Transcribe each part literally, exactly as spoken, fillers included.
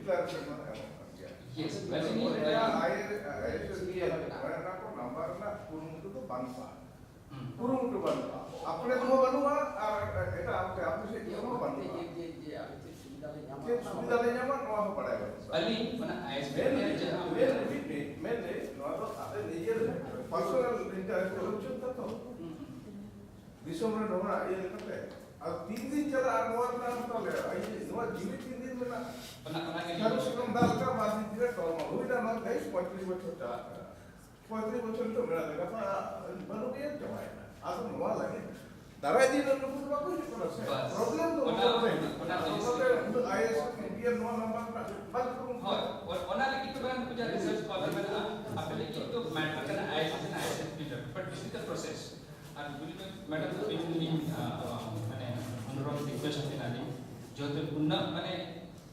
ᱠᱞᱟᱨᱤᱯᱷᱤᱠᱮᱥᱚᱱ ᱮᱢᱚᱜ ᱠᱟᱱ ᱜᱮᱭᱟ᱾ ᱭᱮᱥ, ᱵᱟᱹᱞᱤᱧ ᱞᱟᱹᱭ ᱫᱟᱲᱮᱭᱟᱜᱼᱟ᱾ ᱟᱭ ᱮ ᱮᱥ ᱚᱱᱟ ᱠᱚ ᱱᱟᱢᱵᱟᱨ ᱨᱮᱱᱟᱜ ᱠᱩᱨᱩᱢᱩᱴᱩ ᱫᱚ ᱵᱟᱹᱱᱩᱜᱼᱟ᱾ ᱦᱩᱸ᱾ ᱠᱩᱨᱩᱢᱩᱴᱩ ᱵᱟᱹᱱᱩᱜᱼᱟ᱾ ᱟᱯᱰᱮᱴ ᱦᱚᱸ ᱵᱟᱹᱱᱩᱜᱼᱟ ᱟᱨ ᱮᱴᱟᱜ ᱟᱯᱮ, ᱟᱯᱮ ᱥᱮᱫ ᱠᱷᱚᱱ ᱦᱚᱸ ᱵᱟᱹᱱᱩᱜᱼᱟ᱾ ᱪᱮᱫ ᱥᱩᱵᱤᱫᱷᱟ ᱞᱮ ᱧᱟᱢᱟ, ᱱᱚᱣᱟ ᱦᱚᱸ ᱵᱟᱲᱟᱭ ᱵᱟᱹᱱᱩᱜᱼᱟ᱾ ᱟᱹᱞᱤᱧ ᱚᱱᱟ ᱟᱭ ᱮᱥ ᱯᱤ ᱢᱮᱱ ᱨᱮᱭᱟᱜ ᱡᱟᱦᱟᱸ ᱢᱮᱱ ᱢᱮᱱ ᱢᱮ, ᱱᱚᱣᱟ ᱫᱚ ᱟᱯᱮ ᱱᱤᱡᱮᱨ ᱯᱟᱨᱥᱚᱱᱟᱞ ᱤᱱᱴᱟᱨᱮᱥᱴ ᱦᱚᱪᱚ ᱛᱟᱛᱚ᱾ ᱦᱩᱸ, ᱦᱩᱸ᱾ ᱫᱤᱥᱚᱢ ᱨᱮ ᱱᱚᱣᱟ ᱤᱭᱟᱹ ᱞᱮᱠᱟᱛᱮ᱾ ᱟᱨ ᱛᱤᱱ ᱫᱤᱱ ᱪᱟᱞᱟᱜᱼᱟ ᱱᱚᱣᱟ ᱨᱮᱱᱟᱜ ᱦᱚᱸ ᱛᱟᱦᱚᱞᱮ, ᱟᱭ, ᱱᱚᱣᱟ ᱡᱤᱣᱤ ᱛᱤᱱ ᱫᱤᱱ ᱢᱮᱱᱟᱜᱼᱟ? ᱚᱱᱟ, ᱚᱱᱟ ᱜᱮ ᱥᱟᱹᱨᱩ ᱥᱟᱠᱟᱢ ᱫᱟᱜ ᱞᱮᱠᱟ ᱵᱟᱨ ᱫᱤᱱ ᱛᱮᱜᱮ ᱴᱚᱞᱢᱚᱞ ᱦᱩᱭᱱᱟ, ᱱᱚᱣᱟ ᱛᱮᱭᱤᱥ ᱯᱚᱸᱭᱛᱨᱤᱥ ᱵᱚᱪᱷᱚᱨ ᱪᱟᱞᱟᱜ ᱠᱟᱱᱟ᱾ ᱯᱚᱸᱭᱛᱨᱤᱥ ᱵᱚᱪᱷᱚᱨ ᱱᱤᱛᱚᱜ ᱢᱮᱱᱟᱜ ᱞᱮᱠᱟ, ᱛᱚ, ᱵᱟᱹᱱᱩᱜ ᱜᱮᱭᱟ, ᱪᱟᱵᱟᱭᱮᱱᱟ᱾ ᱟᱫᱚ ᱱᱚᱣᱟ ᱞᱟᱹᱜᱤᱫ ᱫᱟᱨᱟᱭ ᱫᱤᱱ ᱨᱮ ᱱᱩᱠᱩ ᱫᱚ ᱵᱟᱠᱚ ᱦᱤᱡᱩᱜ ᱠᱟᱱᱟ ᱥᱮ᱾ ᱵᱟᱥ᱾ ᱯᱨᱚᱵᱞᱮᱢ ᱫᱚ ᱚᱱᱟ, ᱚᱱᱟ ᱫᱚ ᱚᱱᱟ ᱫᱚ ᱚᱱᱟᱛᱮ ᱩᱱᱟᱹᱜ ᱟᱭ ᱮ ᱮᱥ ᱠᱚ ᱵᱤ ᱮᱢ ᱱᱚᱣᱟ ᱱᱟᱢᱵᱟᱨ ᱨᱮᱱᱟᱜ ᱵᱟᱝ ᱯᱩᱨᱩᱱ ᱦᱳᱭ, ᱚ-, ᱚᱱᱟ ᱞᱟᱹᱜᱤᱫ ᱫᱚ ᱵᱟᱝ, ᱱᱩᱠᱩ ᱡᱟᱦᱟᱸ ᱨᱤᱥᱟᱨᱪ ᱥᱠᱚᱞᱟᱨ ᱢᱮᱱᱟᱜᱼᱟ, ᱟᱯᱮ ᱞᱟᱹᱜᱤᱫ ᱫᱚ ᱢᱮᱴᱟᱨ ᱠᱟᱱᱟ I S N I S N P ᱨᱮ, but this is the process. ᱟᱨ ᱵᱩᱡᱽ ᱢᱮ, ᱢᱮᱰᱟᱢ, ᱤᱧ, ᱤᱧ, ᱟ, ᱟ, ᱢᱟᱱᱮ, ᱚᱱᱩᱨᱳᱫᱷ ᱨᱤᱠᱩᱭᱮᱥᱴ ᱢᱮᱱᱟᱜ ᱞᱤᱧ, ᱡᱚᱛᱚ ᱩᱱᱟᱹᱜ, ᱢᱟᱱᱮ,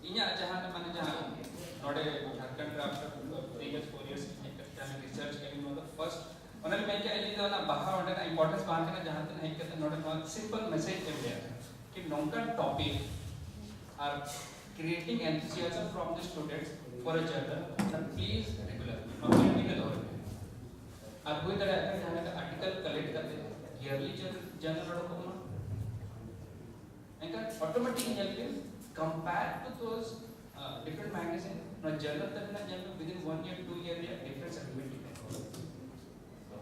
ᱤᱧᱟᱹᱜ ᱡᱟᱦᱟᱸ, ᱢᱟᱱᱮ, ᱡᱟᱦᱟᱸ ᱱᱚᱰᱮ ᱡᱷᱟᱲᱠᱷᱚᱸᱰ ᱨᱮ after three years, four years ᱦᱮᱡ ᱠᱟᱛᱮ ᱡᱟᱦᱟᱸ ᱨᱤᱥᱟᱨᱪ ᱠᱟᱹᱢᱤ, ᱱᱚᱣᱟ ᱫᱚ ᱯᱷᱟᱨᱥᱴ, ᱚᱱᱟ ᱞᱤᱧ ᱢᱮᱱ ᱠᱮᱫᱟ, ᱤᱧ ᱫᱚ ᱚᱱᱟ ᱵᱟᱦᱟ ᱚᱸᱰᱮᱱᱟᱜ ᱤᱢᱯᱚᱨᱴᱮᱱᱥ ᱵᱟᱝ ᱠᱟᱱᱟ, ᱡᱟᱦᱟᱸ ᱛᱤᱱᱟᱹᱜ ᱦᱮᱡ ᱠᱟᱛᱮ ᱱᱚᱰᱮ ᱱᱚᱣᱟ ᱥᱤᱢᱯᱚᱞ ᱢᱮᱥᱮᱡ ᱮᱢ ᱞᱟᱹᱭᱟ ᱠᱤ ᱱᱚᱝᱠᱟᱱ topic R creating enthusiasm from the students for a journal, please regular, ᱱᱚᱣᱟ ᱠᱚ ᱫᱚᱦᱚᱭ ᱯᱮ᱾ ᱟᱨ ᱦᱩᱭ ᱫᱟᱲᱮᱭᱟᱜ ᱠᱷᱟᱱ ᱡᱟᱦᱟᱸ ᱞᱮᱠᱟ ᱟᱨᱴᱤᱠᱮᱞ ᱠᱟᱞᱮᱠᱴ ᱠᱟᱛᱮ ᱤᱭᱟᱨᱞᱤ ᱡᱟᱨᱱᱟᱞ ᱚᱰᱚᱠᱚᱜ ᱢᱟ, ᱮᱱᱠᱷᱟᱱ ᱚᱴᱳᱢᱮᱴᱤᱠ ᱧᱮᱞ ᱯᱮ, compare to those, uh, different magazine, ᱱᱚᱣᱟ ᱡᱟᱨᱱᱟᱞ ᱛᱟᱵᱮᱱᱟᱜ ᱧᱮᱞ ᱯᱮ, within one year, two year ᱨᱮᱭᱟᱜ ᱰᱤᱯᱷᱟᱨᱮᱱᱥ ᱚᱴᱳᱢᱮᱴᱤᱠ ᱧᱮᱞᱚᱜᱼᱟ᱾ ᱛᱚ,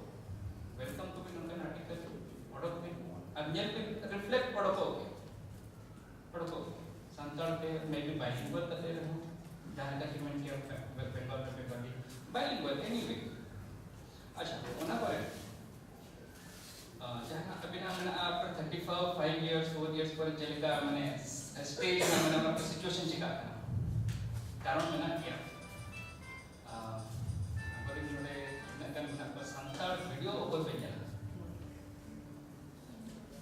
ᱣᱮᱞᱠᱟᱢ ᱠᱚᱯᱮ ᱱᱚᱝᱠᱟᱱ ᱟᱨᱴᱤᱠᱮᱞ ᱚᱰᱚᱠ ᱯᱮ ᱟᱨ ᱧᱮᱞ ᱯᱮ, ᱨᱤᱯᱷᱞᱮᱠᱴ ᱚᱰᱚᱠᱚᱜ ᱜᱮ᱾ ᱦᱚᱲ ᱠᱚ ᱥᱟᱱᱛᱟᱲ ᱛᱮ maybe bilingual ᱠᱟᱛᱮ ᱨᱮᱦᱚᱸ, ᱡᱟᱦᱟᱸ ᱞᱮᱠᱟ ᱠᱤ ᱢᱮᱱ ᱠᱮᱭᱟ ᱵᱮᱝᱜᱚᱞ ᱨᱮ ᱵᱮᱝᱜᱚᱞᱤ, bilingual, anyway. ᱟᱪᱪᱷᱟ, ᱚᱱᱟ ᱯᱚᱨᱮ, ᱟᱸ, ᱡᱟᱦᱟᱸ ᱟᱵᱤᱱᱟᱜ ᱢᱮᱱᱟᱜᱼᱟ, after thirty five years, four years ᱯᱚᱨᱮ ᱪᱮᱫ ᱞᱮᱠᱟ, ᱢᱟᱱᱮ, ᱥᱴᱮᱡ ᱨᱮᱱᱟᱜ, ᱢᱟᱱᱮ, ᱚᱱᱟ ᱥᱤᱪᱩᱭᱮᱥᱚᱱ ᱪᱮᱠᱟᱜ ᱠᱟᱱᱟ? ᱠᱟᱨᱚᱱ ᱢᱮᱱᱟᱜ ᱜᱮᱭᱟ᱾ ᱟᱸ, ᱟᱵᱚᱨᱮᱱ ᱱᱚᱰᱮ ᱛᱤᱱᱟᱹᱜ ᱜᱟᱱ ᱢᱮᱱᱟᱜ ᱠᱚᱣᱟ, ᱥᱟᱱᱛᱟᱲ ᱵᱷᱤᱰᱤᱭᱳ ᱚᱠᱚᱭ ᱯᱮ ᱧᱮᱞᱟ?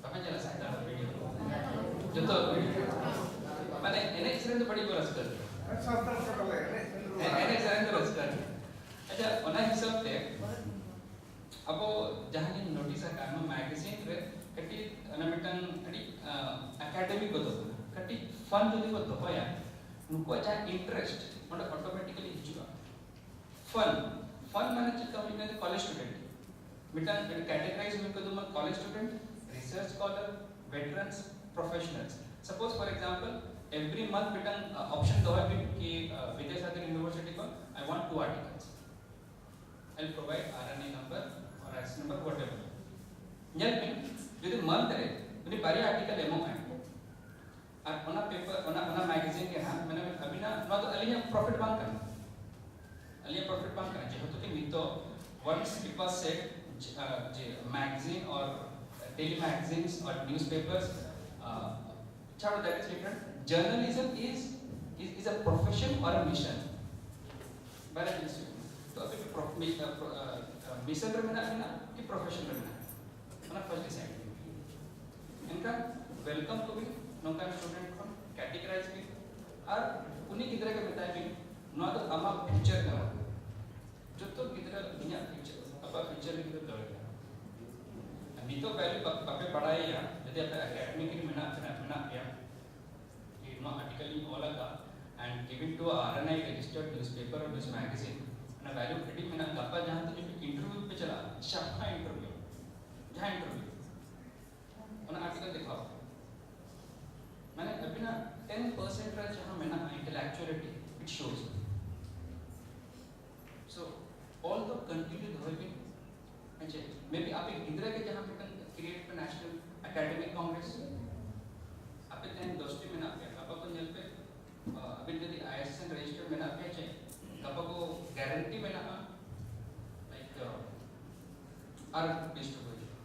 ᱵᱟᱯᱮ ᱧᱮᱞᱟ ᱥᱟᱱᱛᱟᱲ ᱵᱷᱤᱰᱤᱭᱳ? ᱡᱚᱛᱚ ᱢᱟᱱᱮ ᱮᱱᱮᱡ ᱥᱮᱨᱮᱧ ᱫᱚ ᱵᱟᱹᱲᱤᱡ ᱠᱚ ᱨᱟᱹᱥᱠᱟᱹ ᱜᱮᱭᱟ᱾ ᱥᱟᱱᱛᱟᱲ ᱠᱚ ᱛᱟᱞᱮ ᱮᱱᱮᱡ ᱥᱮᱨᱮᱧ ᱫᱚ ᱦᱮᱸ, ᱮᱱᱮᱡ ᱥᱮᱨᱮᱧ ᱫᱚ ᱨᱟᱹᱥᱠᱟᱹ ᱜᱮᱭᱟ᱾ ᱟᱪᱪᱷᱟ, ᱚᱱᱟ ᱦᱤᱥᱟᱹᱵ ᱛᱮ ᱟᱵᱚ ᱡᱟᱦᱟᱸ ᱜᱮᱧ ᱱᱳᱴᱤᱥ ᱟᱠᱟᱫ, ᱱᱚᱣᱟ ᱢᱮᱜᱟᱡᱤᱱ ᱨᱮ ᱠᱟᱹᱴᱤᱡ ᱚᱱᱟ ᱢᱤᱫᱴᱟᱝ ᱟᱹᱰᱤ, ᱟᱸ, ᱮᱠᱟᱰᱮᱢᱤᱠ ᱠᱚ ᱫᱚᱦᱚ, ᱠᱟᱹᱴᱤᱡ ᱯᱷᱟᱱ ᱡᱩᱫᱤ ᱠᱚ ᱫᱚᱦᱚᱭᱟ, ᱱᱩᱠᱩᱣᱟᱜ ᱡᱟᱦᱟᱸ ᱤᱱᱴᱟᱨᱮᱥᱴ ᱚᱸᱰᱮ ᱚᱴᱳᱢᱮᱴᱤᱠᱟᱞᱤ ᱦᱤᱡᱩᱜᱼᱟ᱾ ᱯᱷᱟᱱ, ᱯᱷᱟᱱ ᱢᱟᱱᱮ ᱪᱮᱫ ᱞᱮᱠᱟ ᱦᱩᱭᱱᱟ ᱡᱮ ᱠᱚᱞᱮᱡᱽ ᱥᱴᱩᱰᱮᱱᱴ ᱢᱤᱫᱴᱟᱝ ᱠᱮᱴᱮᱜᱚᱨᱟᱭᱤᱡᱽ ᱦᱩᱭ ᱠᱚᱫᱚ college student, research scholar, veterans, professionals. Suppose for example every month ᱢᱤᱫᱴᱟᱝ ᱚᱯᱥᱚᱱ ᱫᱚᱦᱚᱭ ᱵᱤᱱ ᱠᱤ ᱵᱤᱫᱽᱭᱟᱥᱟᱜᱚᱨ ᱤᱭᱩᱱᱤᱵᱷᱟᱨᱥᱤᱴᱤ ᱠᱷᱚᱱ I want two articles. I'll provide R N A number or I S number, whatever. ᱧᱮᱞ ᱵᱤᱱ, ᱡᱩᱫᱤ ᱢᱟᱱᱛᱷ ᱨᱮ ᱩᱱᱤ ᱵᱟᱨᱭᱟ ᱟᱨᱴᱤᱠᱮᱞ ᱮᱢᱚᱜ ᱟᱭ ᱟᱨ ᱚᱱᱟ ᱯᱮᱯᱟᱨ, ᱚᱱᱟ ᱚᱱᱟ ᱢᱮᱜᱟᱡᱤᱱ ᱜᱮ ᱦᱟᱸᱜ ᱢᱟᱱᱮ ᱟᱹᱵᱤᱱᱟᱜ ᱱᱚᱣᱟ ᱫᱚ ᱟᱹᱞᱤᱧᱟᱜ ᱯᱨᱚᱯᱷᱤᱴ ᱵᱟᱝ ᱠᱟᱱᱟ᱾ ᱟᱹᱞᱤᱧᱟᱜ ᱯᱨᱚᱯᱷᱤᱴ ᱵᱟᱝ ᱠᱟᱱᱟ, ᱡᱮᱦᱮᱛᱩ ᱠᱤ ᱱᱤᱛᱚᱜ once it was said ᱡᱮ magazine or daily magazines or newspapers, ᱪᱷᱟᱲᱚ, that is different. Journalism is is is a profession or a mission. ᱵᱟᱨᱭᱟ ᱡᱤᱱᱤᱥ ᱦᱩᱭᱩᱜ ᱠᱟᱱᱟ᱾ ᱛᱚ ᱟᱯᱮ ᱢᱤᱥᱚᱱ ᱨᱮ ᱢᱮᱱᱟᱜ ᱵᱤᱱᱟ ᱠᱤ ᱯᱨᱚᱯᱷᱮᱥᱚᱱ ᱨᱮ ᱢᱮᱱᱟᱜ ᱵᱤᱱᱟ, ᱚᱱᱟ ᱯᱷᱟᱨᱥᱴ ᱰᱤᱥᱟᱭᱤᱰ ᱵᱤᱱ᱾ ᱮᱱᱠᱷᱟᱱ ᱣᱮᱞᱠᱟᱢ ᱠᱚᱵᱤᱱ ᱱᱚᱝᱠᱟᱱ ᱥᱴᱩᱰᱮᱱᱴ ᱠᱷᱚᱱ, ᱠᱮᱴᱮᱜᱚᱨᱟᱭᱤᱡᱽ ᱵᱤᱱ ᱟᱨ ᱩᱱᱤ ᱜᱤᱫᱽᱨᱟᱹ ᱜᱮ ᱢᱮᱛᱟᱭ ᱵᱤᱱ, ᱱᱚᱣᱟ ᱫᱚ ᱟᱢᱟᱜ ᱯᱷᱤᱭᱩᱪᱟᱨ ᱠᱟᱱᱟ᱾ ᱡᱚᱛᱚ ᱜᱤᱫᱽᱨᱟᱹ ᱤᱧᱟᱹᱜ ᱯᱷᱤᱭᱩᱪᱟᱨ, ᱟᱯᱟᱜ ᱯᱷᱤᱭᱩᱪᱟᱨ ᱜᱤᱫᱽᱨᱟᱹ ᱫᱚ ᱱᱤᱛᱚᱜ ᱵᱷᱮᱞᱭᱩ ᱵᱟᱯᱮ ᱵᱟᱲᱟᱭᱟ᱾ ᱡᱩᱫᱤ ᱟᱯᱮ ᱮᱠᱟᱰᱮᱢᱤᱠ ᱨᱮ ᱢᱮᱱᱟᱜ ᱢᱮᱱᱟᱜ ᱯᱮᱭᱟ, ᱱᱚᱣᱟ ᱟᱨᱴᱤᱠᱮᱞ ᱤᱧ ᱚᱞ ᱟᱠᱟᱫ and given to R N I registered newspaper or news magazine, ᱚᱱᱟ ᱵᱷᱮᱞᱭᱩ ᱠᱨᱮᱰᱤᱴ ᱢᱮᱱᱟᱜᱼᱟ᱾ ᱜᱟᱯᱟ ᱡᱟᱦᱟᱸ ᱛᱤᱱ ᱤᱱᱴᱟᱨᱵᱷᱤᱭᱩ ᱯᱮ ᱪᱟᱞᱟᱜᱼᱟ, ᱡᱟᱦᱟᱸ ᱤᱱᱴᱟᱨᱵᱷᱤᱭᱩ, ᱡᱟᱦᱟᱸ ᱤᱱᱴᱟᱨᱵᱷᱤᱭᱩ, ᱚᱱᱟ ᱟᱨᱴᱤᱠᱮᱞ ᱫᱮᱠᱷᱟᱣ ᱯᱮ᱾ ᱢᱟᱱᱮ ᱟᱹᱵᱤᱱᱟᱜ ᱴᱮᱱ ᱯᱟᱨᱥᱮᱱᱴ ᱨᱮ ᱡᱟᱦᱟᱸ ᱢᱮᱱᱟᱜᱼᱟ ᱤᱱᱴᱮᱞᱮᱠᱪᱩᱭᱮᱞᱤᱴᱤ, it shows. So ᱚᱞ ᱫᱚ ᱠᱚᱱᱴᱤᱱᱤᱭᱩ ᱫᱚᱦᱚᱭ ᱵᱤᱱ᱾ ᱦᱮᱸ ᱪᱮ? ᱢᱮᱵᱤ ᱟᱯᱮ ᱜᱤᱫᱽᱨᱟᱹ ᱜᱮ ᱡᱟᱦᱟᱸ ᱢᱤᱫᱴᱟᱝ ᱠᱨᱤᱭᱮᱴ ᱯᱮ ᱱᱮᱥᱱᱟᱞ ᱮᱠᱟᱰᱮᱢᱤᱠ ᱠᱚᱝᱜᱨᱮᱥ, ᱟᱯᱮ ᱛᱮᱦᱮᱧ ᱫᱚᱥᱴᱤ ᱢᱮᱱᱟᱜ ᱯᱮᱭᱟ, ᱜᱟᱯᱟ ᱠᱚ ᱧᱮᱞ ᱯᱮ, ᱟᱹᱵᱤᱱ ᱡᱩᱫᱤ ᱟᱭ ᱮᱥ ᱨᱮ ᱨᱮᱡᱤᱥᱴᱟᱨ ᱢᱮᱱᱟᱜ ᱯᱮᱭᱟ ᱪᱮ, ᱜᱟᱯᱟ ᱠᱚ ᱜᱟᱨᱮᱱᱴᱤ ᱢᱮᱱᱟᱜᱼᱟ ᱞᱟᱭᱤᱠ ᱟᱨ ᱵᱮᱥᱴ ᱠᱚ ᱦᱤᱡᱩᱜᱼᱟ᱾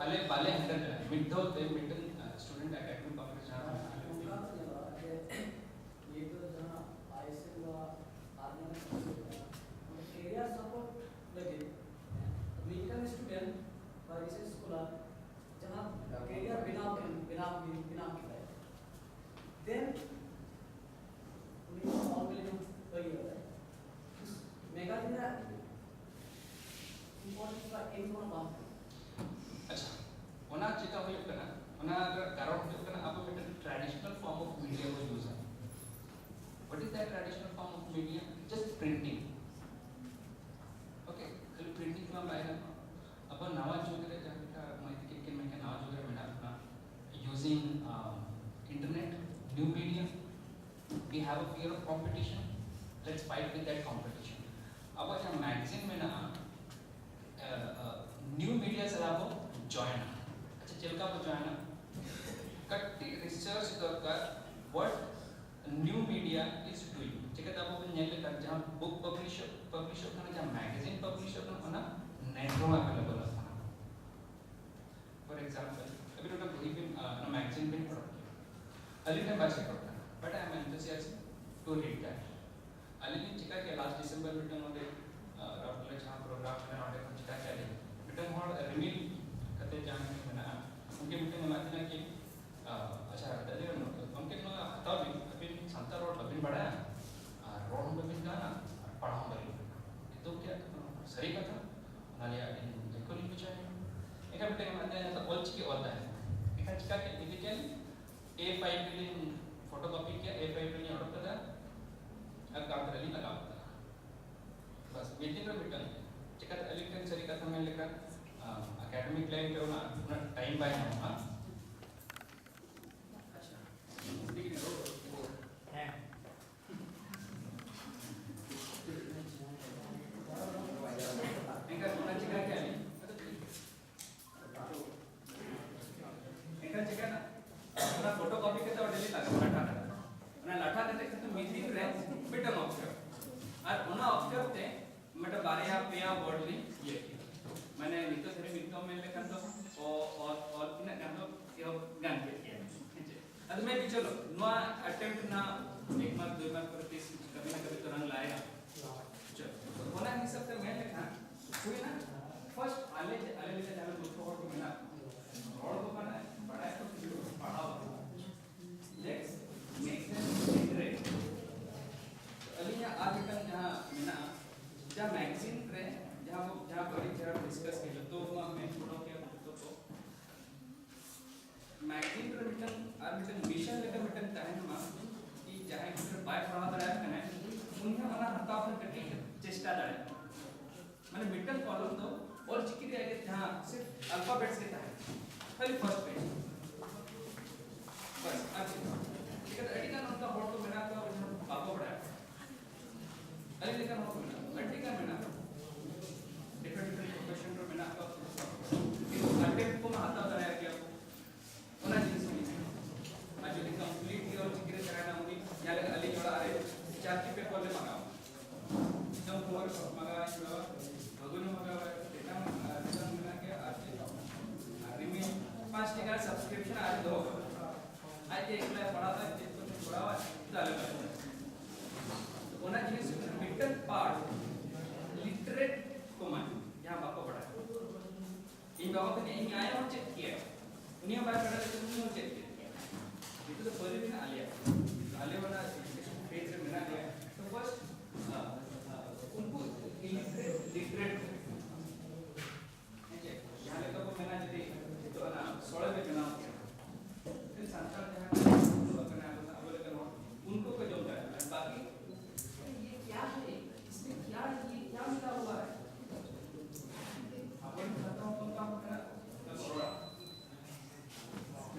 ᱟᱞᱮ ᱵᱟᱞᱮ ᱦᱮᱱᱰᱮᱞ ᱫᱟᱲᱮᱭᱟᱜᱼᱟ ᱢᱤᱫ ᱫᱷᱟᱣ ᱛᱮ ᱢᱤᱫᱴᱟᱝ ᱥᱴᱩᱰᱮᱱᱴ ᱮᱠᱟᱰᱮᱢᱤᱠ ᱠᱚᱝᱜᱨᱮᱥ ᱡᱟᱦᱟᱸ ᱢᱮᱱᱟᱜᱼᱟ᱾ ᱚᱱᱠᱟ ᱫᱚ ᱧᱮᱞᱚᱜᱼᱟ ᱡᱮ ᱱᱤᱛᱚᱜ ᱡᱟᱦᱟᱸ ᱟᱭ ᱮᱥ ᱮᱢ ᱫᱚ ᱟᱨ ᱢᱟᱱᱮ ᱠᱮᱨᱤᱭᱟᱨ ᱥᱟᱯᱳᱨᱴ ᱞᱟᱹᱜᱤᱫ ᱢᱤᱫᱴᱟᱝ ᱥᱴᱩᱰᱮᱱᱴ ᱵᱟ ᱨᱤᱥᱟᱨᱪ ᱥᱠᱚᱞᱟᱨ ᱡᱟᱦᱟᱸ ᱠᱮᱨᱤᱭᱟᱨ ᱵᱮᱱᱟᱣ ᱵᱮᱱᱟᱣ ᱵᱮᱱᱟᱣ ᱠᱮᱫᱟᱭ, ᱫᱮᱱ ᱩᱱᱤ ᱚᱞ ᱵᱤᱞᱤ ᱵᱟᱹᱜᱤ ᱠᱟᱫᱟᱭ᱾ ᱢᱮᱜᱟᱡᱤᱱ ᱨᱮ ᱤᱢᱯᱚᱨᱴᱮᱱᱥ ᱵᱟ ᱮᱢ ᱠᱚᱱᱚ ᱵᱟᱝ ᱠᱟᱱᱟ᱾ ᱟᱪᱪᱷᱟ, ᱚᱱᱟ ᱪᱮᱠᱟ ᱦᱩᱭᱩᱜ ᱠᱟᱱᱟ, ᱚᱱᱟ Traditional form of media, just printing. Okay, ᱠᱷᱟᱹᱞᱤ printing ᱢᱟ ᱵᱟᱭ ᱜᱟᱱᱚᱜᱼᱟ᱾ ᱟᱵᱚ ᱱᱟᱣᱟ ᱡᱩᱜᱽ ᱨᱮ ᱡᱟᱦᱟᱸ ᱞᱮᱠᱟ ᱢᱟᱹᱭ ᱛᱟᱹᱠᱤᱱ ᱠᱤᱱ ᱢᱮᱱ ᱠᱮᱫ, ᱱᱟᱣᱟ ᱡᱩᱜᱽ ᱨᱮ ᱢᱮᱱᱟᱜ ᱵᱚᱱᱟ, using internet, new media, we have a fear of competition, let's fight with that competition. ᱟᱵᱚ ᱡᱟᱦᱟᱸ magazine ᱢᱮᱱᱟᱜᱼᱟ, new media ᱥᱟᱞᱟᱜ ᱵᱚ join ᱟ᱾ ᱟᱪᱪᱷᱟ, ᱪᱮᱫ ᱞᱮᱠᱟ ᱵᱚ join ᱟ? ᱠᱟᱹᱴᱤᱡ research ᱫᱚᱨᱠᱟᱨ, what new media is doing. ᱪᱤᱠᱟᱹᱛᱮ ᱟᱵᱚ ᱵᱚᱱ ᱧᱮᱞ ᱞᱮᱠᱷᱟᱱ ᱡᱟᱦᱟᱸ book publish ᱚᱜ ᱠᱟᱱᱟ, ᱡᱟᱦᱟᱸ magazine publish ᱚᱜ ᱠᱟᱱᱟ, ᱚᱱᱟ net ᱨᱮᱦᱚᱸ available ᱟᱠᱟᱱᱟ᱾ For example, ᱟᱹᱵᱤᱱ ᱚᱱᱟ ᱵᱳᱭ ᱵᱤᱱ, ᱚᱱᱟ magazine ᱵᱤᱱ ᱚᱰᱚᱠ ᱠᱮᱫᱟ, ᱟᱹᱞᱤᱧ ᱴᱷᱮᱱ ᱵᱟᱭ ᱥᱮᱴᱮᱨᱚᱜ ᱠᱟᱱᱟ, but I am enthusiastic to read that. ᱟᱹᱞᱤᱧ ᱞᱤᱧ ᱪᱤᱠᱟ ᱠᱮᱫᱟ, last December ᱢᱤᱫᱴᱟᱝ ᱚᱸᱰᱮ ᱨᱟᱣᱩᱨᱠᱮᱞᱟ ᱡᱟᱦᱟᱸ program ᱢᱮᱱᱟᱜᱼᱟ, ᱚᱸᱰᱮ ᱠᱷᱚᱱ ᱪᱤᱠᱟ ᱠᱮᱫᱟ ᱞᱤᱧ, ᱢᱤᱫᱴᱟᱝ ᱦᱚᱲ ᱨᱤᱢᱤᱞ ᱠᱟᱛᱮ ᱡᱟᱦᱟᱸ ᱢᱮᱱᱟᱜᱼᱟ, ᱩᱱᱠᱤᱱ ᱢᱤᱫᱴᱟᱝ ᱮᱢᱟᱫ ᱞᱤᱧᱟ ᱠᱤ, ᱟᱪᱪᱷᱟ, ᱜᱚᱢᱠᱮ, ᱱᱚᱣᱟ ᱦᱟᱛᱟᱣ ᱵᱤᱱ, ᱟᱹᱵᱤᱱ ᱥᱟᱱᱛᱟᱲ ᱨᱚᱲ ᱵᱟᱹᱵᱤᱱ ᱵᱟᱲᱟᱭᱟ, ᱟᱨ ᱨᱚᱲ ᱦᱚᱸ ᱵᱟᱹᱵᱤᱱ ᱜᱟᱱᱟ, ᱟᱨ ᱯᱟᱲᱦᱟᱣ ᱦᱚᱸ ᱵᱟᱹᱵᱤᱱ ᱜᱟᱱᱟ᱾ ᱱᱤᱛᱚᱜ ᱜᱮ ᱥᱟᱹᱨᱤ ᱠᱟᱛᱷᱟ, ᱚᱱᱟ ᱨᱮᱭᱟᱜ ᱟᱹᱰᱤ ᱫᱩᱠᱷ ᱞᱤᱧ ᱵᱩᱡᱷᱟᱹᱣᱟ᱾ ᱮᱱᱠᱷᱟᱱ ᱢᱤᱫᱴᱮᱱ ᱮᱢᱟᱫ ᱞᱤᱧᱟ, ᱚᱞ ᱪᱤᱠᱤ ᱚᱞ ᱛᱟᱦᱮᱸᱫ᱾ ᱮᱱᱠᱷᱟᱱ ᱪᱤᱠᱟ ᱠᱮᱫ, ᱤᱫᱤ ᱠᱮᱫ ᱞᱤᱧ, A five ᱨᱮᱞᱤᱧ photocopy ᱠᱮᱫᱟ, A five ᱨᱮᱞᱤᱧ ᱚᱰᱚᱠ ᱠᱮᱫᱟ, ᱟᱨ ᱠᱟᱢ ᱨᱮᱞᱤᱧ ᱞᱟᱜᱟᱣ ᱠᱮᱫᱟ᱾ ᱵᱟᱥ, ᱢᱤᱫ ᱫᱤᱱ ᱨᱮ ᱢᱤᱫᱴᱟᱝ᱾ ᱪᱤᱠᱟᱹᱛᱮ ᱟᱹᱞᱤᱧ ᱴᱷᱮᱱ ᱥᱟᱹᱨᱤ ᱠᱟᱛᱷᱟ ᱢᱮᱱ ᱞᱮᱠᱷᱟᱱ, academic line ᱨᱮ ᱚᱱᱟ ᱩᱱᱟᱹᱜ time ᱵᱟᱭ ᱧᱟᱢᱚᱜᱼᱟ᱾ ᱟᱪᱪᱷᱟ᱾ ᱦᱮᱸ᱾ ᱮᱱᱠᱷᱟᱱ ᱚᱱᱟ ᱪᱤᱠᱟᱹ ᱠᱮᱜᱼᱟ ᱞᱤᱧ? ᱮᱱᱠᱷᱟᱱ ᱪᱤᱠᱟᱹᱭᱮᱱᱟ? ᱚᱱᱟ photocopy ᱠᱟᱛᱮ ᱚᱸᱰᱮ ᱞᱤᱧ ᱞᱟᱜᱟᱣ, ᱞᱟᱴᱷᱟ ᱠᱟᱛᱮ᱾ ᱚᱱᱟ ᱞᱟᱴᱷᱟ ᱠᱟᱛᱮ ᱠᱤᱱᱛᱩ ᱢᱤᱫ ᱫᱤᱱ ᱨᱮ ᱢᱤᱫᱴᱟᱝ ᱚᱠᱠᱷᱚᱨ᱾ ᱟᱨ ᱚᱱᱟ ᱚᱠᱠᱷᱚᱨ ᱛᱮ ᱢᱤᱫᱴᱟᱝ ᱵᱟᱨᱭᱟ ᱯᱮᱭᱟ word ᱞᱤᱧ ᱤᱭᱟᱹ ᱠᱮᱫᱟ᱾ ᱢᱟᱱᱮ ᱱᱤᱛᱚᱜ ᱫᱷᱟᱹᱵᱤᱡ ᱢᱤᱫ ᱫᱚᱢ ᱢᱮᱱ ᱞᱮᱠᱷᱟᱱ ᱫᱚ ᱚ, ᱚ, ᱚ ᱛᱤᱱᱟᱹᱜ ᱜᱟᱱ ᱫᱚ ᱮᱦᱚᱵ ᱜᱟᱱ ᱠᱮᱫ ᱜᱮᱭᱟ᱾ ᱦᱮᱸ ᱪᱮ? ᱟᱫᱚ ᱢᱮᱱ ᱪᱚᱞᱚ, ᱱᱚᱣᱟ attempt ᱨᱮᱱᱟᱜ ᱮᱠ ᱢᱟᱥ, ᱫᱩᱭ ᱢᱟᱥ ᱯᱚᱨᱮ ᱛᱤᱥ ᱠᱟᱹᱢᱤ ᱱᱟ ᱠᱟᱹᱢᱤ ᱛᱚᱨᱟᱝ ᱞᱟᱭᱟ᱾ ᱪᱚᱞᱚ, ᱚᱱᱟ ᱦᱤᱥᱟᱹᱵ ᱛᱮ ᱢᱮᱱ ᱞᱮᱠᱷᱟᱱ ᱦᱩᱭᱱᱟ, first ᱟᱞᱮ, ᱟᱞᱮ ᱞᱮᱠᱟ ᱡᱟᱦᱟᱸ ᱢᱩᱨᱠᱷ ᱦᱚᱲ ᱠᱚ ᱢᱮᱱᱟᱜ ᱠᱚᱣᱟ, ᱨᱚᱲ ᱫᱚ ᱢᱟᱱᱮ ᱵᱟᱲᱟᱭ ᱠᱚ ᱠᱤᱪᱷᱩ, ᱯᱟᱲᱦᱟᱣ ᱵᱟᱝ᱾ Next, next ᱨᱮ ᱟᱹᱞᱤᱧᱟᱜ ᱟᱨ ᱢᱤᱫᱴᱟᱝ ᱡᱟᱦᱟᱸ ᱢᱮᱱᱟᱜᱼᱟ, ᱡᱟᱦᱟᱸ magazine ᱨᱮ ᱡᱟᱦᱟᱸ ᱠᱚ, ᱡᱟᱦᱟᱸ ᱵᱟᱹᱲᱤᱡ ᱡᱟᱦᱟᱸ discuss ᱠᱮᱫ, ᱡᱚᱛᱚ ᱢᱟ ᱢᱮᱱ ᱯᱩᱨᱟᱹᱣ ᱠᱮᱫ ᱡᱚᱛᱚ ᱠᱚ᱾ Magazine ᱨᱮ ᱢᱤᱫᱴᱟᱝ ᱟᱨ ᱢᱤᱫᱴᱟᱝ mission ᱞᱮᱠᱟ ᱢᱤᱫᱴᱟᱝ ᱛᱟᱦᱮᱱ ᱢᱟ, ᱠᱤ ᱡᱟᱦᱟᱸᱭ ᱜᱤᱫᱽᱨᱟᱹ ᱵᱟᱭ ᱯᱟᱲᱦᱟᱣ ᱫᱟᱲᱮᱭᱟᱜᱼᱟ, ᱟᱯᱮ ᱠᱟᱹᱴᱤᱡ ᱪᱮᱥᱴᱟ ᱫᱟᱲᱮᱭᱟᱜᱼᱟ᱾ ᱢᱟᱱᱮ ᱢᱤᱫᱴᱟᱝ ᱠᱚᱞᱚᱢ ᱫᱚ ᱚᱞ ᱪᱤᱠᱤ ᱨᱮᱭᱟᱜ ᱜᱮ ᱡᱟᱦᱟᱸ ᱥᱤᱨᱯ ᱟᱞᱯᱷᱟᱵᱮᱴᱥ ᱜᱮ ᱛᱟᱦᱮᱱᱟ, ᱠᱷᱟᱹᱞᱤ ᱯᱷᱟᱨᱥᱴ ᱯᱮᱡᱽ᱾ ᱵᱟᱥ, ᱟᱨ ᱪᱮᱫ ᱦᱚᱸ ᱵᱟᱝ᱾ ᱪᱤᱠᱟᱹᱛᱮ ᱟᱹᱰᱤ ᱜᱟᱱ ᱚᱱᱠᱟ ᱦᱚᱲ ᱠᱚ ᱢᱮᱱᱟᱜ ᱠᱚᱣᱟ ᱡᱟᱦᱟᱸ ᱵᱟᱠᱚ ᱵᱟᱲᱟᱭᱟ᱾ ᱟᱹᱰᱤ ᱞᱮᱠᱟᱱ ᱦᱚᱲ ᱠᱚ ᱢᱮᱱᱟᱜ ᱠᱚᱣᱟ, ᱟᱹᱰᱤ ᱜᱟᱱ ᱢᱮᱱᱟᱜ ᱠᱚᱣᱟ, ᱰᱤᱯᱷᱟᱨᱮᱱᱴ ᱰᱤᱯᱷᱟᱨᱮᱱᱴ ᱯᱨᱚᱯᱷᱮᱥᱚᱱ ᱨᱮ ᱢᱮᱱᱟᱜ ᱠᱚᱣᱟ᱾ ᱠᱤᱱᱛᱩ ᱠᱚᱱᱴᱮᱱᱴ ᱠᱚ ᱢᱟ ᱦᱟᱛᱟᱣ ᱫᱟᱲᱮᱭᱟᱜ ᱜᱮᱭᱟ ᱠᱚ᱾ ᱚᱱᱟ ᱡᱤᱱᱤᱥ ᱩᱱᱤ ᱴᱷᱮᱱ᱾ ᱟᱨ ᱡᱩᱫᱤ ᱠᱚᱢᱯᱞᱤᱴ ᱜᱮ ᱚᱞ ᱪᱤᱠᱤ ᱨᱮ ᱛᱟᱦᱮᱱᱟ, ᱩᱱᱤ ᱧᱮᱞ ᱟᱹᱞᱤᱧ ᱚᱲᱟᱜ ᱨᱮ ᱪᱟᱨᱴᱤ ᱯᱮᱯᱟᱨ ᱞᱮ ᱢᱟᱜᱟᱣᱟ᱾ ᱫᱤᱥᱚᱢ ᱠᱷᱚᱵᱚᱨ ᱢᱟᱜᱟᱣᱟ, ᱤᱧ ᱵᱟᱵᱟ ᱯᱷᱟᱹᱜᱩᱱᱮ ᱢᱟᱜᱟᱣᱟ, ᱛᱮᱛᱟᱝ ᱢᱮᱱᱟᱜ ᱜᱮᱭᱟ, ᱟᱨ ᱪᱮᱫ ᱦᱚᱸ ᱵᱟᱝ᱾ ᱟᱨ ᱨᱤᱢᱤᱞ ᱯᱟᱸᱪ ᱴᱟᱠᱟ ᱥᱟᱵᱥᱠᱨᱤᱯᱥᱚᱱ ᱟᱨ ᱫᱚᱦᱚ ᱠᱟᱜᱼᱟ᱾ ᱟᱡ ᱛᱮ ᱮᱠᱞᱟ ᱯᱟᱲᱦᱟᱣ ᱫᱟᱭ, ᱪᱮᱫ ᱠᱚ ᱯᱟᱲᱦᱟᱣᱟ, ᱛᱟᱦᱞᱮ ᱵᱟᱭ ᱯᱟᱲᱦᱟᱣᱟ᱾ ᱚᱱᱟ ᱡᱤᱱᱤᱥ ᱢᱤᱫᱴᱟᱝ ᱯᱟᱨᱴ ᱞᱤᱴᱟᱨᱮᱴ ᱠᱚ ᱢᱟᱱᱮ, ᱡᱟᱦᱟᱸ ᱵᱟᱠᱚ ᱵᱟᱲᱟᱭᱟ᱾ ᱤᱧ ᱵᱟᱵᱟ ᱠᱟᱱᱟ, ᱤᱧ ᱟᱭᱳ ᱦᱚᱸ ᱪᱮᱫ ᱠᱮᱭᱟ, ᱩᱱᱤ ᱦᱚᱸ ᱵᱟᱭ ᱵᱟᱲᱟᱭ ᱞᱮᱠᱷᱟᱱ ᱩᱱᱤ ᱦᱚᱸ ᱪᱮᱫ ᱠᱮᱭᱟ᱾ ᱱᱤᱛᱚᱜ ᱫᱚ ᱯᱟᱹᱨᱤ ᱢᱮᱱᱟᱜ ᱟᱞᱮᱭᱟ, ᱟᱞᱮ ᱚᱱᱟ ᱮᱡᱩᱠᱮᱥᱚᱱ ᱯᱷᱮᱡᱽ ᱨᱮ ᱢᱮᱱᱟᱜ ᱞᱮᱭᱟ᱾ ᱛᱚ ᱯᱷᱟᱨᱥᱴ ᱩᱱᱠᱩ ᱤᱞᱤᱴᱟᱨᱮᱴ, ᱞᱤᱴᱟᱨᱮᱴ ᱦᱮᱸ ᱪᱮ? ᱡᱟᱦᱟᱸ ᱞᱮᱠᱟ ᱵᱚ ᱢᱮᱱᱟ, ᱡᱩᱫᱤ ᱱᱤᱛᱚᱜ ᱚᱱᱟ ᱥᱚᱲᱮ ᱯᱮ ᱵᱮᱱᱟᱣ ᱠᱮᱭᱟ, ᱢᱮᱱᱠᱷᱟᱱ ᱥᱟᱱᱛᱟᱲ ᱡᱟᱦᱟᱸ ᱠᱚ ᱟᱹᱥᱩᱞᱚᱜ ᱠᱟᱱᱟ, ᱟᱵᱚ ᱞᱮᱠᱟᱱ ᱦᱚᱲ, ᱩᱱᱠᱩ ᱠᱚ ᱡᱚᱢ ᱫᱟᱲᱮᱭᱟᱜᱼᱟ᱾ ᱟᱨ ᱵᱟᱠᱤ, "ये क्या है? इसमें क्या, ये क्या मिला हुआ है?" ᱟᱵᱚᱨᱮᱱ ᱥᱟᱱᱛᱟᱲ ᱦᱚᱯᱚᱱ ᱠᱚ ᱢᱮᱱᱟᱜ ᱠᱚᱣᱟ, ᱨᱚᱲᱟ᱾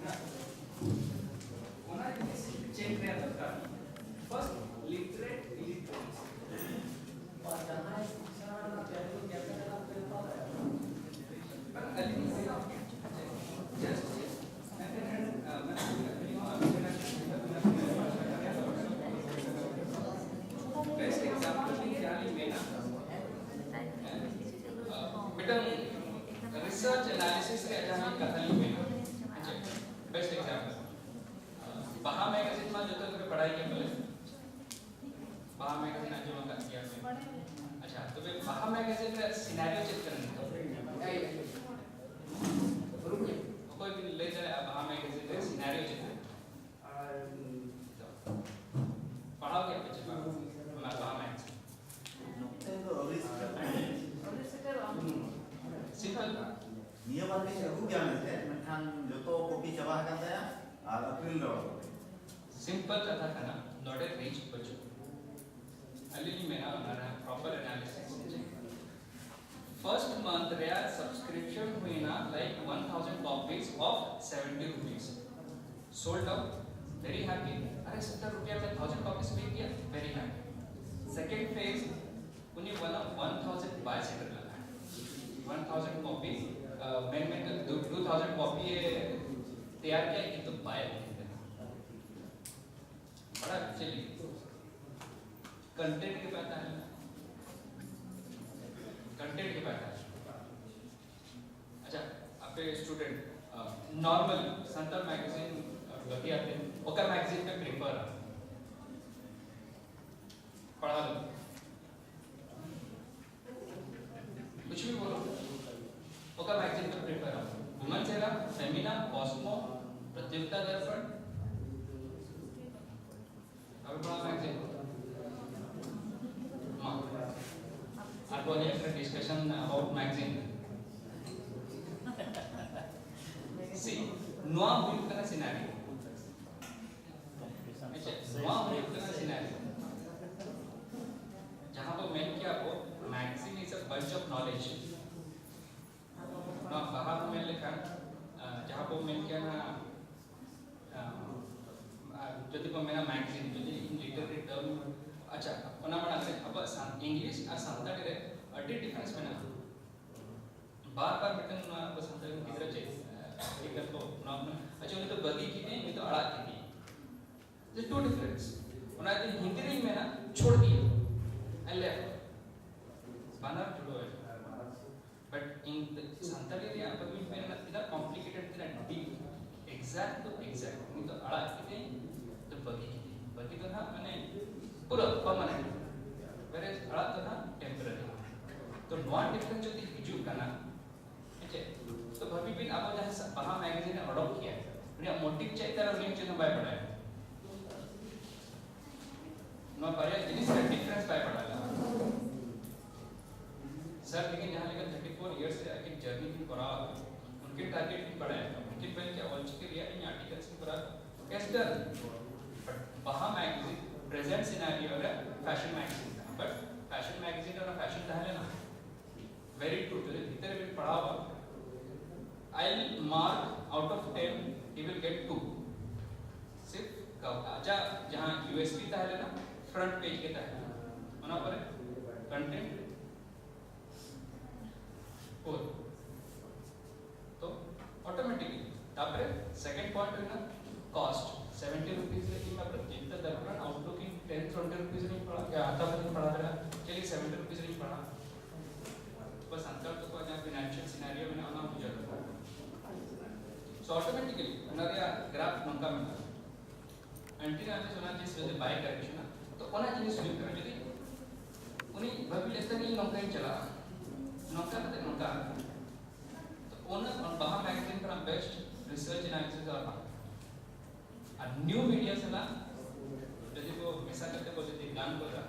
ᱚᱱᱟ ᱡᱤᱱᱤᱥ ᱪᱮᱠ ᱨᱮᱭᱟᱜ ᱫᱚᱨᱠᱟᱨ᱾ ᱯᱷᱟᱨᱥᱴ ᱞᱤᱴᱟᱨᱮᱴ, ᱤᱞᱤᱴᱟᱨᱮᱴ᱾ ᱵᱟᱝ, ᱟᱹᱞᱤᱧ ᱞᱤᱧ ᱞᱟᱹᱭᱟ, ᱡᱟᱥᱴ ᱪᱮᱫ, ᱢᱮᱱᱠᱷᱟᱱ, ᱟᱹᱞᱤᱧ ᱦᱚᱸ ᱟᱹᱵᱤᱱ ᱞᱮᱠᱟ ᱵᱮᱥᱴ ᱮᱠᱡᱟᱢᱯᱚᱞ ᱞᱤᱧ ᱡᱟᱦᱟᱸ ᱞᱤᱧ ᱢᱮᱱᱟ, ᱢᱤᱫᱴᱟᱝ ᱨᱤᱥᱟᱨᱪ ᱮᱱᱟᱞᱤᱥᱤᱥ ᱨᱮᱭᱟᱜ ᱡᱟᱦᱟᱸ ᱢᱤᱫ ᱠᱟᱛᱷᱟ ᱞᱤᱧ ᱢᱮᱱᱟ, ᱦᱮᱸ ᱪᱮ? ᱵᱮᱥᱴ ᱮᱠᱡᱟᱢᱯᱚᱞ, ᱵᱟᱦᱟ ᱢᱮᱜᱟᱡᱤᱱ ᱢᱟ ᱡᱚᱛᱚ ᱜᱮᱯᱮ ᱵᱟᱲᱟᱭ ᱜᱮᱭᱟ ᱯᱟᱞᱮ? ᱵᱟᱦᱟ ᱢᱮᱜᱟᱡᱤᱱ ᱟᱸᱡᱚᱢ ᱟᱠᱟᱫ ᱜᱮᱭᱟ ᱯᱮ? ᱟᱪᱪᱷᱟ, ᱛᱚᱵᱮ ᱵᱟᱦᱟ ᱢᱮᱜᱟᱡᱤᱱ ᱨᱮᱭᱟᱜ ᱥᱤᱱᱟᱨᱤᱭᱳ ᱪᱮᱫ ᱠᱟᱱᱟ ᱱᱤᱛᱚᱜ? ᱚᱠᱚᱭ ᱵᱤᱱ ᱞᱟᱹᱭ ᱫᱟᱲᱮᱭᱟᱜᱼᱟ ᱵᱟᱦᱟ ᱢᱮᱜᱟᱡᱤᱱ ᱨᱮᱭᱟᱜ ᱥᱤᱱᱟᱨᱤᱭᱳ ᱪᱮᱫ ᱠᱟᱱᱟ? ᱟᱨ ᱯᱟᱲᱦᱟᱣ ᱠᱮᱫ ᱯᱮ ᱪᱮ ᱵᱟᱝ? ᱚᱱᱟ ᱵᱟᱦᱟ ᱢᱮᱜᱟᱡᱤᱱ? ᱱᱚᱛᱮ ᱫᱚ ᱟᱹᱣᱨᱤ ᱥᱮᱴᱮᱨᱚᱜᱼᱟ᱾ ᱟᱹᱣᱨᱤ ᱥᱮᱴᱮᱨᱚᱜᱼᱟ᱾ ᱥᱤᱠᱷᱟᱹᱣ ᱫᱚ? ᱱᱤᱭᱟᱹ ᱵᱟᱨ ᱜᱮᱧ ᱟᱹᱜᱩ ᱠᱮᱭᱟ ᱢᱮᱱᱛᱮ, ᱢᱮᱱᱠᱷᱟᱱ ᱡᱚᱛᱚ ᱠᱚᱯᱤ ᱪᱟᱵᱟ ᱟᱠᱟᱱ ᱛᱟᱭᱟ ᱟᱨ ᱟᱹᱠᱷᱨᱤᱧ ᱞᱮ ᱚᱰᱚᱠ ᱠᱮᱫᱟ᱾ ᱥᱤᱢᱯᱚᱞ ᱠᱟᱛᱷᱟ ᱠᱟᱱᱟ, ᱱᱚᱰᱮ ᱨᱤᱪ ᱵᱟᱹᱪᱩᱜ᱾ ᱟᱹᱞᱤᱧ ᱞᱤᱧ ᱢᱮᱱᱟ ᱚᱱᱟ ᱨᱮᱱᱟᱜ proper analysis᱾ First month ᱨᱮᱭᱟᱜ subscription ᱦᱩᱭᱱᱟ like one thousand copies of seventy rupees sold out, very happy. ᱟᱨᱮ ᱥᱚᱛᱛᱚᱨ ᱨᱩᱯᱤᱭᱟ ᱛᱮ thousand copies ᱵᱤᱠ ᱜᱮᱭᱟ, very happy. Second phase ᱩᱱᱤ ᱚᱱᱟ one thousand ᱵᱟᱭ ᱥᱮᱴᱮᱨ ᱞᱮᱱᱟ᱾ One thousand copy, ᱢᱮᱱ ᱢᱮᱱ ᱛᱮ two thousand copy ᱮ ᱛᱮᱭᱟᱨ ᱠᱮᱫ, ᱠᱤᱱᱛᱩ ᱵᱟᱭ ᱟᱹᱠᱷᱨᱤᱧ ᱞᱮᱱᱟ᱾ ᱵᱟᱲᱟᱭ ᱪᱮᱫ ᱞᱟᱹᱜᱤᱫ? Content ᱜᱮ ᱵᱟᱭ ᱛᱟᱦᱮᱸ ᱞᱮᱱᱟ᱾ Content ᱜᱮ ᱵᱟᱭ ᱛᱟᱦᱮᱸ ᱞᱮᱱᱟ᱾ ᱟᱪᱪᱷᱟ, ᱟᱯᱮ student, normal ᱥᱟᱱᱛᱟᱲ magazine ᱵᱟᱹᱜᱤ ᱟᱛᱮ ᱚᱠᱟ magazine ᱯᱮ prefer ᱟ ᱯᱟᱲᱦᱟᱣ ᱞᱟᱹᱜᱤᱫ? कुछ भी बोलो। ᱚᱠᱟ magazine ᱯᱮ prefer ᱟ? Women's Era, Femina, Cosmo, प्रतियोगिता दर्पण? ᱟᱯᱮ ᱯᱟᱲᱦᱟᱣ magazine? ᱢᱟ, ᱟᱨ ᱵᱚᱱ ᱧᱮᱞ discussion about magazine᱾ See, ᱱᱚᱣᱟ ᱦᱩᱭᱩᱜ ᱠᱟᱱᱟ scenario᱾ ᱟᱪᱪᱷᱟ, ᱱᱚᱣᱟ ᱦᱩᱭᱩᱜ ᱠᱟᱱᱟ scenario᱾ ᱡᱟᱦᱟᱸ ᱵᱚ ᱢᱮᱱ ᱠᱮᱭᱟ ᱵᱚ, magazine is a bunch of knowledge᱾ ᱱᱚᱣᱟ ᱵᱟᱦᱟ ᱵᱚ ᱢᱮᱱ ᱞᱮᱠᱷᱟᱱ, ᱡᱟᱦᱟᱸ ᱵᱚ ᱢᱮᱱ ᱠᱮᱭᱟ ᱱᱟᱦᱟᱜ, ᱡᱩᱫᱤ ᱵᱚ ᱢᱮᱱᱟ magazine, ᱡᱩᱫᱤ in literary term, ᱟᱪᱪᱷᱟ, ᱚᱱᱟ ᱢᱟᱲᱟᱝ ᱨᱮ ᱟᱵᱚᱣᱟᱜ English ᱟᱨ ᱥᱟᱱᱛᱟᱲᱤ ᱨᱮ ᱟᱹᱰᱤ difference ᱢᱮᱱᱟᱜᱼᱟ᱾ ᱵᱟᱨ ᱵᱟᱨ ᱢᱤᱫᱴᱟᱝ ᱱᱚᱣᱟ ᱟᱵᱚ ᱥᱟᱱᱛᱟᱲ ᱨᱮᱱ ᱜᱤᱫᱽᱨᱟᱹ ᱪᱮᱫ ᱴᱷᱤᱠ ᱠᱚ ᱱᱚᱣᱟ ᱟᱪᱪᱷᱟ, ᱩᱱᱤ ᱫᱚ ᱵᱟᱹᱜᱤ ᱠᱮᱫᱟᱹᱧ, ᱩᱱᱤ ᱫᱚ ᱟᱲᱟᱜ ᱠᱮᱫᱮᱭᱟ᱾ The two difference. ᱚᱱᱟ ᱫᱚ ᱦᱤᱱᱫᱤ ᱨᱮᱧ ᱢᱮᱱᱟ ᱪᱷᱳᱲ ᱫᱤᱭᱟ, I left. ᱵᱟᱱᱟᱨ ᱡᱩᱲᱟᱹᱣ ᱮᱱᱟ᱾ But in the ᱥᱟᱱᱛᱟᱲᱤ ᱨᱮᱭᱟᱜ ᱵᱟᱹᱜᱤ ᱢᱮᱱᱟ ᱛᱤᱱᱟᱹᱜ complicated, ᱛᱤᱱᱟᱹᱜ deep, exact ᱫᱚ exact, ᱩᱱᱤ ᱫᱚ ᱟᱲᱟᱜ ᱠᱮᱫᱟᱹᱧ, ᱫᱚ ᱵᱟᱹᱜᱤ ᱠᱮᱫᱟᱹᱧ᱾ ᱵᱟᱹᱜᱤ ᱫᱚ ᱱᱟᱦᱟᱜ ᱢᱟᱱᱮ ᱯᱩᱨᱟᱹ permanent, whereas ᱟᱲᱟᱜ ᱫᱚ ᱱᱟᱦᱟᱜ temporary᱾ ᱛᱚ ᱱᱚᱣᱟ difference ᱡᱩᱫᱤ ᱦᱤᱡᱩᱜ ᱠᱟᱱᱟ, ᱦᱮᱸ ᱪᱮ? ᱛᱚ ᱵᱷᱟᱹᱵᱤ ᱵᱤᱱ, ᱟᱵᱚ ᱡᱟᱦᱟᱸ ᱵᱟᱦᱟ magazine ᱮ ᱚᱰᱚᱠ ᱠᱮᱭᱟ, ᱩᱱᱤᱭᱟᱜ motive ᱪᱮᱫ ᱠᱟᱱᱟ, ᱩᱱᱤ ᱪᱮᱫ ᱦᱚᱸ ᱵᱟᱭ ᱵᱟᱲᱟᱭᱟ᱾ ᱱᱚᱣᱟ ᱵᱟᱨᱭᱟ ᱡᱤᱱᱤᱥ ᱨᱮ difference ᱵᱟᱭ ᱵᱟᱲᱟᱭᱟ᱾ Sir ᱛᱤᱠᱤᱱ ᱡᱟᱦᱟᱸ ᱞᱮᱠᱟ thirty four years ᱨᱮ ᱟᱹᱠᱤᱱ journey ᱠᱤᱱ ᱠᱚᱨᱟᱣ ᱟᱠᱟᱫᱟ, ᱩᱱᱠᱤᱱ target ᱠᱤᱱ ᱵᱟᱲᱟᱭᱟ᱾ ᱩᱱᱠᱤᱱ ᱢᱮᱱ ᱠᱮᱭᱟ ᱚᱞᱪᱤᱠᱤ ᱨᱮᱭᱟᱜ ᱤᱧ articles ᱤᱧ ᱠᱚᱨᱟᱣ ᱠᱟᱫᱟ, ᱵᱟᱦᱟ magazine present scenario ᱨᱮ fashion magazine᱾ ᱨᱤᱰ ᱴᱩ ᱡᱩᱫᱤ ᱵᱷᱤᱛᱨᱤ ᱨᱮᱵᱤᱱ ᱯᱟᱲᱦᱟᱣᱟ, I will mark out of ten, he will get two. ᱥᱤᱨᱯ ᱟᱡᱟᱜ ᱡᱟᱦᱟᱸ ᱭᱩ ᱮᱥ ᱯᱤ ᱛᱟᱦᱮᱸ ᱞᱮᱱᱟ, ᱯᱷᱨᱚᱱᱴ ᱯᱮᱡᱽ ᱜᱮ ᱛᱟᱦᱮᱸ ᱞᱮᱱᱟ᱾ ᱚᱱᱟ ᱯᱚᱨᱮ ᱠᱚᱱᱴᱮᱱᱴ ᱯᱷᱳᱨ᱾ ᱛᱚ ᱚᱴᱳᱢᱮᱴᱤᱠᱞᱤ ᱛᱟᱯᱚᱨᱮ ᱥᱮᱠᱮᱱᱰ ᱯᱚᱭᱮᱱᱴ ᱦᱩᱭᱱᱟ ᱠᱚᱥᱴ᱾ ᱥᱮᱵᱷᱮᱱᱴᱤ ᱨᱩᱯᱤᱥ ᱨᱮ ᱤᱧ ᱟᱯᱮ ᱡᱤᱛᱟᱹ ᱫᱟᱨᱯᱟᱱ ᱟᱣᱩᱴᱞᱩᱠ ᱤᱧ ᱴᱮᱱ ᱴᱩᱭᱮᱱᱴᱤ ᱨᱩᱯᱤᱥ ᱨᱤᱧ ᱯᱟᱲᱦᱟᱜ ᱜᱮᱭᱟ, ᱦᱟᱛᱟᱣ ᱠᱟᱛᱮ ᱯᱟᱲᱦᱟᱣ ᱫᱟᱲᱮᱭᱟᱜᱼᱟ, ᱪᱮᱫ ᱞᱟᱹᱜᱤᱫ ᱥᱮᱵᱷᱮᱱᱴᱤ ᱨᱩᱯᱤᱥ ᱨᱤᱧ ᱯᱟᱲᱦᱟᱜᱼᱟ? ᱵᱟ ᱥᱟᱱᱛᱟᱲ ᱠᱚᱣᱟᱜ ᱡᱟᱦᱟᱸ ᱯᱷᱤᱱᱟᱱᱥᱤᱭᱟᱞ ᱥᱤᱱᱟᱨᱤᱭᱳ ᱢᱮᱱᱟᱜᱼᱟ, ᱚᱱᱟ ᱵᱩᱡᱷᱟᱹᱣ ᱫᱚᱨᱠᱟᱨ᱾ ᱥᱚ ᱚᱴᱳᱢᱮᱴᱤᱠᱞᱤ ᱚᱱᱟ ᱨᱮᱭᱟᱜ ᱜᱨᱟᱯᱷ ᱱᱚᱝᱠᱟ ᱢᱮᱱᱟᱜᱼᱟ᱾ ᱟᱱᱴᱤᱞ ᱟᱱᱞᱮᱥ ᱚᱱᱟ ᱡᱤᱱᱤᱥ ᱡᱩᱫᱤ ᱵᱟᱭ ᱠᱟᱨᱮᱠᱥᱚᱱᱟ, ᱛᱚ ᱚᱱᱟ ᱡᱤᱱᱤᱥ ᱦᱩᱭᱩᱜ ᱠᱟᱱᱟ᱾ ᱡᱩᱫᱤ ᱩᱱᱤ ᱵᱷᱟᱹᱵᱤ ᱞᱮᱠᱷᱟᱱ ᱤᱧ ᱱᱚᱝᱠᱟᱧ ᱪᱟᱞᱟᱜᱼᱟ, ᱱᱚᱝᱠᱟ ᱠᱟᱛᱮ ᱱᱚᱝᱠᱟ, ᱛᱚ ᱚᱱᱟ ᱵᱟᱦᱟ ᱢᱮᱜᱟᱡᱤᱱ ᱠᱷᱚᱱᱟᱜ ᱵᱮᱥᱴ ᱨᱤᱥᱟᱨᱪ ᱮᱱᱟᱞᱤᱥᱤᱥ ᱟᱨ ᱵᱟᱝ᱾ ᱟᱨ ᱱᱤᱭᱩ ᱢᱤᱰᱤᱭᱟ ᱥᱟᱞᱟᱜ ᱡᱩᱫᱤ ᱠᱚ ᱢᱮᱥᱟ ᱠᱟᱛᱮ ᱠᱚ ᱡᱩᱫᱤ ᱜᱟᱱ ᱠᱚ ᱫᱟ,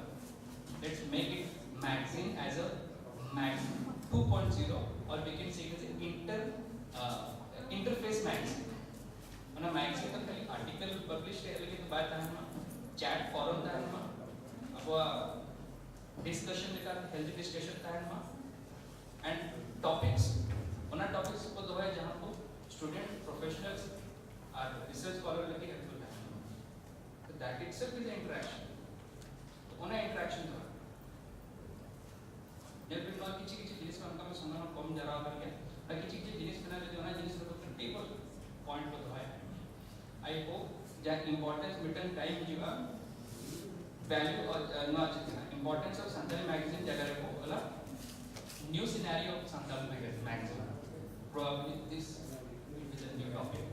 let's make it magazine as a magazine two point zero, or we can say it as an inter uh, interface magazine. ᱚᱱᱟ ᱢᱮᱜᱟᱡᱤᱱ ᱫᱚ ᱠᱷᱟᱹᱞᱤ ᱟᱨᱴᱤᱠᱮᱞ ᱯᱟᱵᱽᱞᱤᱥ ᱨᱮ ᱞᱟᱹᱜᱤᱫ ᱫᱚ ᱵᱟᱭ ᱛᱟᱦᱮᱱ ᱢᱟ, ᱪᱮᱴ ᱯᱷᱳᱨᱟᱢ ᱛᱟᱦᱮᱱ ᱢᱟ, ᱟᱵᱚᱣᱟᱜ ᱰᱤᱥᱠᱟᱥᱚᱱ ᱞᱮᱠᱟ ᱦᱮᱞᱫᱤ ᱰᱤᱥᱠᱟᱥᱚᱱ ᱛᱟᱦᱮᱱ ᱢᱟ, and topics, ᱚᱱᱟ ᱴᱚᱯᱤᱠᱥ ᱠᱚ ᱫᱚᱦᱚᱭᱟ ᱡᱟᱦᱟᱸ ᱠᱚ ᱥᱴᱩᱰᱮᱱᱴ, ᱯᱨᱚᱯᱷᱮᱥᱚᱱᱟᱞᱥ ᱟᱨ ᱨᱤᱥᱟᱨᱪ ᱥᱠᱚᱞᱟᱨ ᱞᱟᱹᱜᱤᱫ ᱦᱮᱞᱯᱯᱷᱩᱞ ᱛᱟᱦᱮᱱ ᱢᱟ᱾ That itself is interaction. ᱚᱱᱟ ᱤᱱᱴᱟᱨᱟᱠᱥᱚᱱ ᱫᱚ ᱧᱮᱞ ᱵᱤᱱ, ᱱᱚᱣᱟ ᱠᱤᱪᱷᱩ ᱠᱤᱪᱷᱩ ᱡᱤᱱᱤᱥ ᱢᱟ ᱚᱱᱠᱟ ᱢᱟ ᱥᱚᱢᱚᱭ ᱢᱟ ᱠᱚᱢ ᱡᱟᱣᱨᱟ ᱟᱠᱟᱱ ᱜᱮᱭᱟ, ᱟᱨ ᱠᱤᱪᱷᱩ ᱠᱤᱪᱷᱩ ᱡᱤᱱᱤᱥ ᱢᱮᱱᱟᱜᱼᱟ, ᱡᱩᱫᱤ ᱚᱱᱟ ᱡᱤᱱᱤᱥ ᱨᱮ ᱠᱟᱹᱴᱤᱡ ᱵᱚᱱ ᱯᱚᱭᱮᱱᱴ ᱠᱚ ᱫᱚᱦᱚᱭᱟ, I hope ᱡᱟ ᱤᱢᱯᱚᱨᱴᱮᱱᱥ ᱢᱤᱫᱴᱟᱝ ᱴᱟᱭᱤᱢ ᱦᱤᱡᱩᱜᱼᱟ, ᱵᱷᱮᱞᱭᱩ ᱱᱚᱣᱟ ᱪᱮᱫ ᱠᱟᱱᱟ, importance of Santali magazine ᱡᱟᱭᱜᱟ ᱨᱮ ᱠᱚ ᱚᱞᱟ new scenario of Santali magazine, probably this will be the new topic.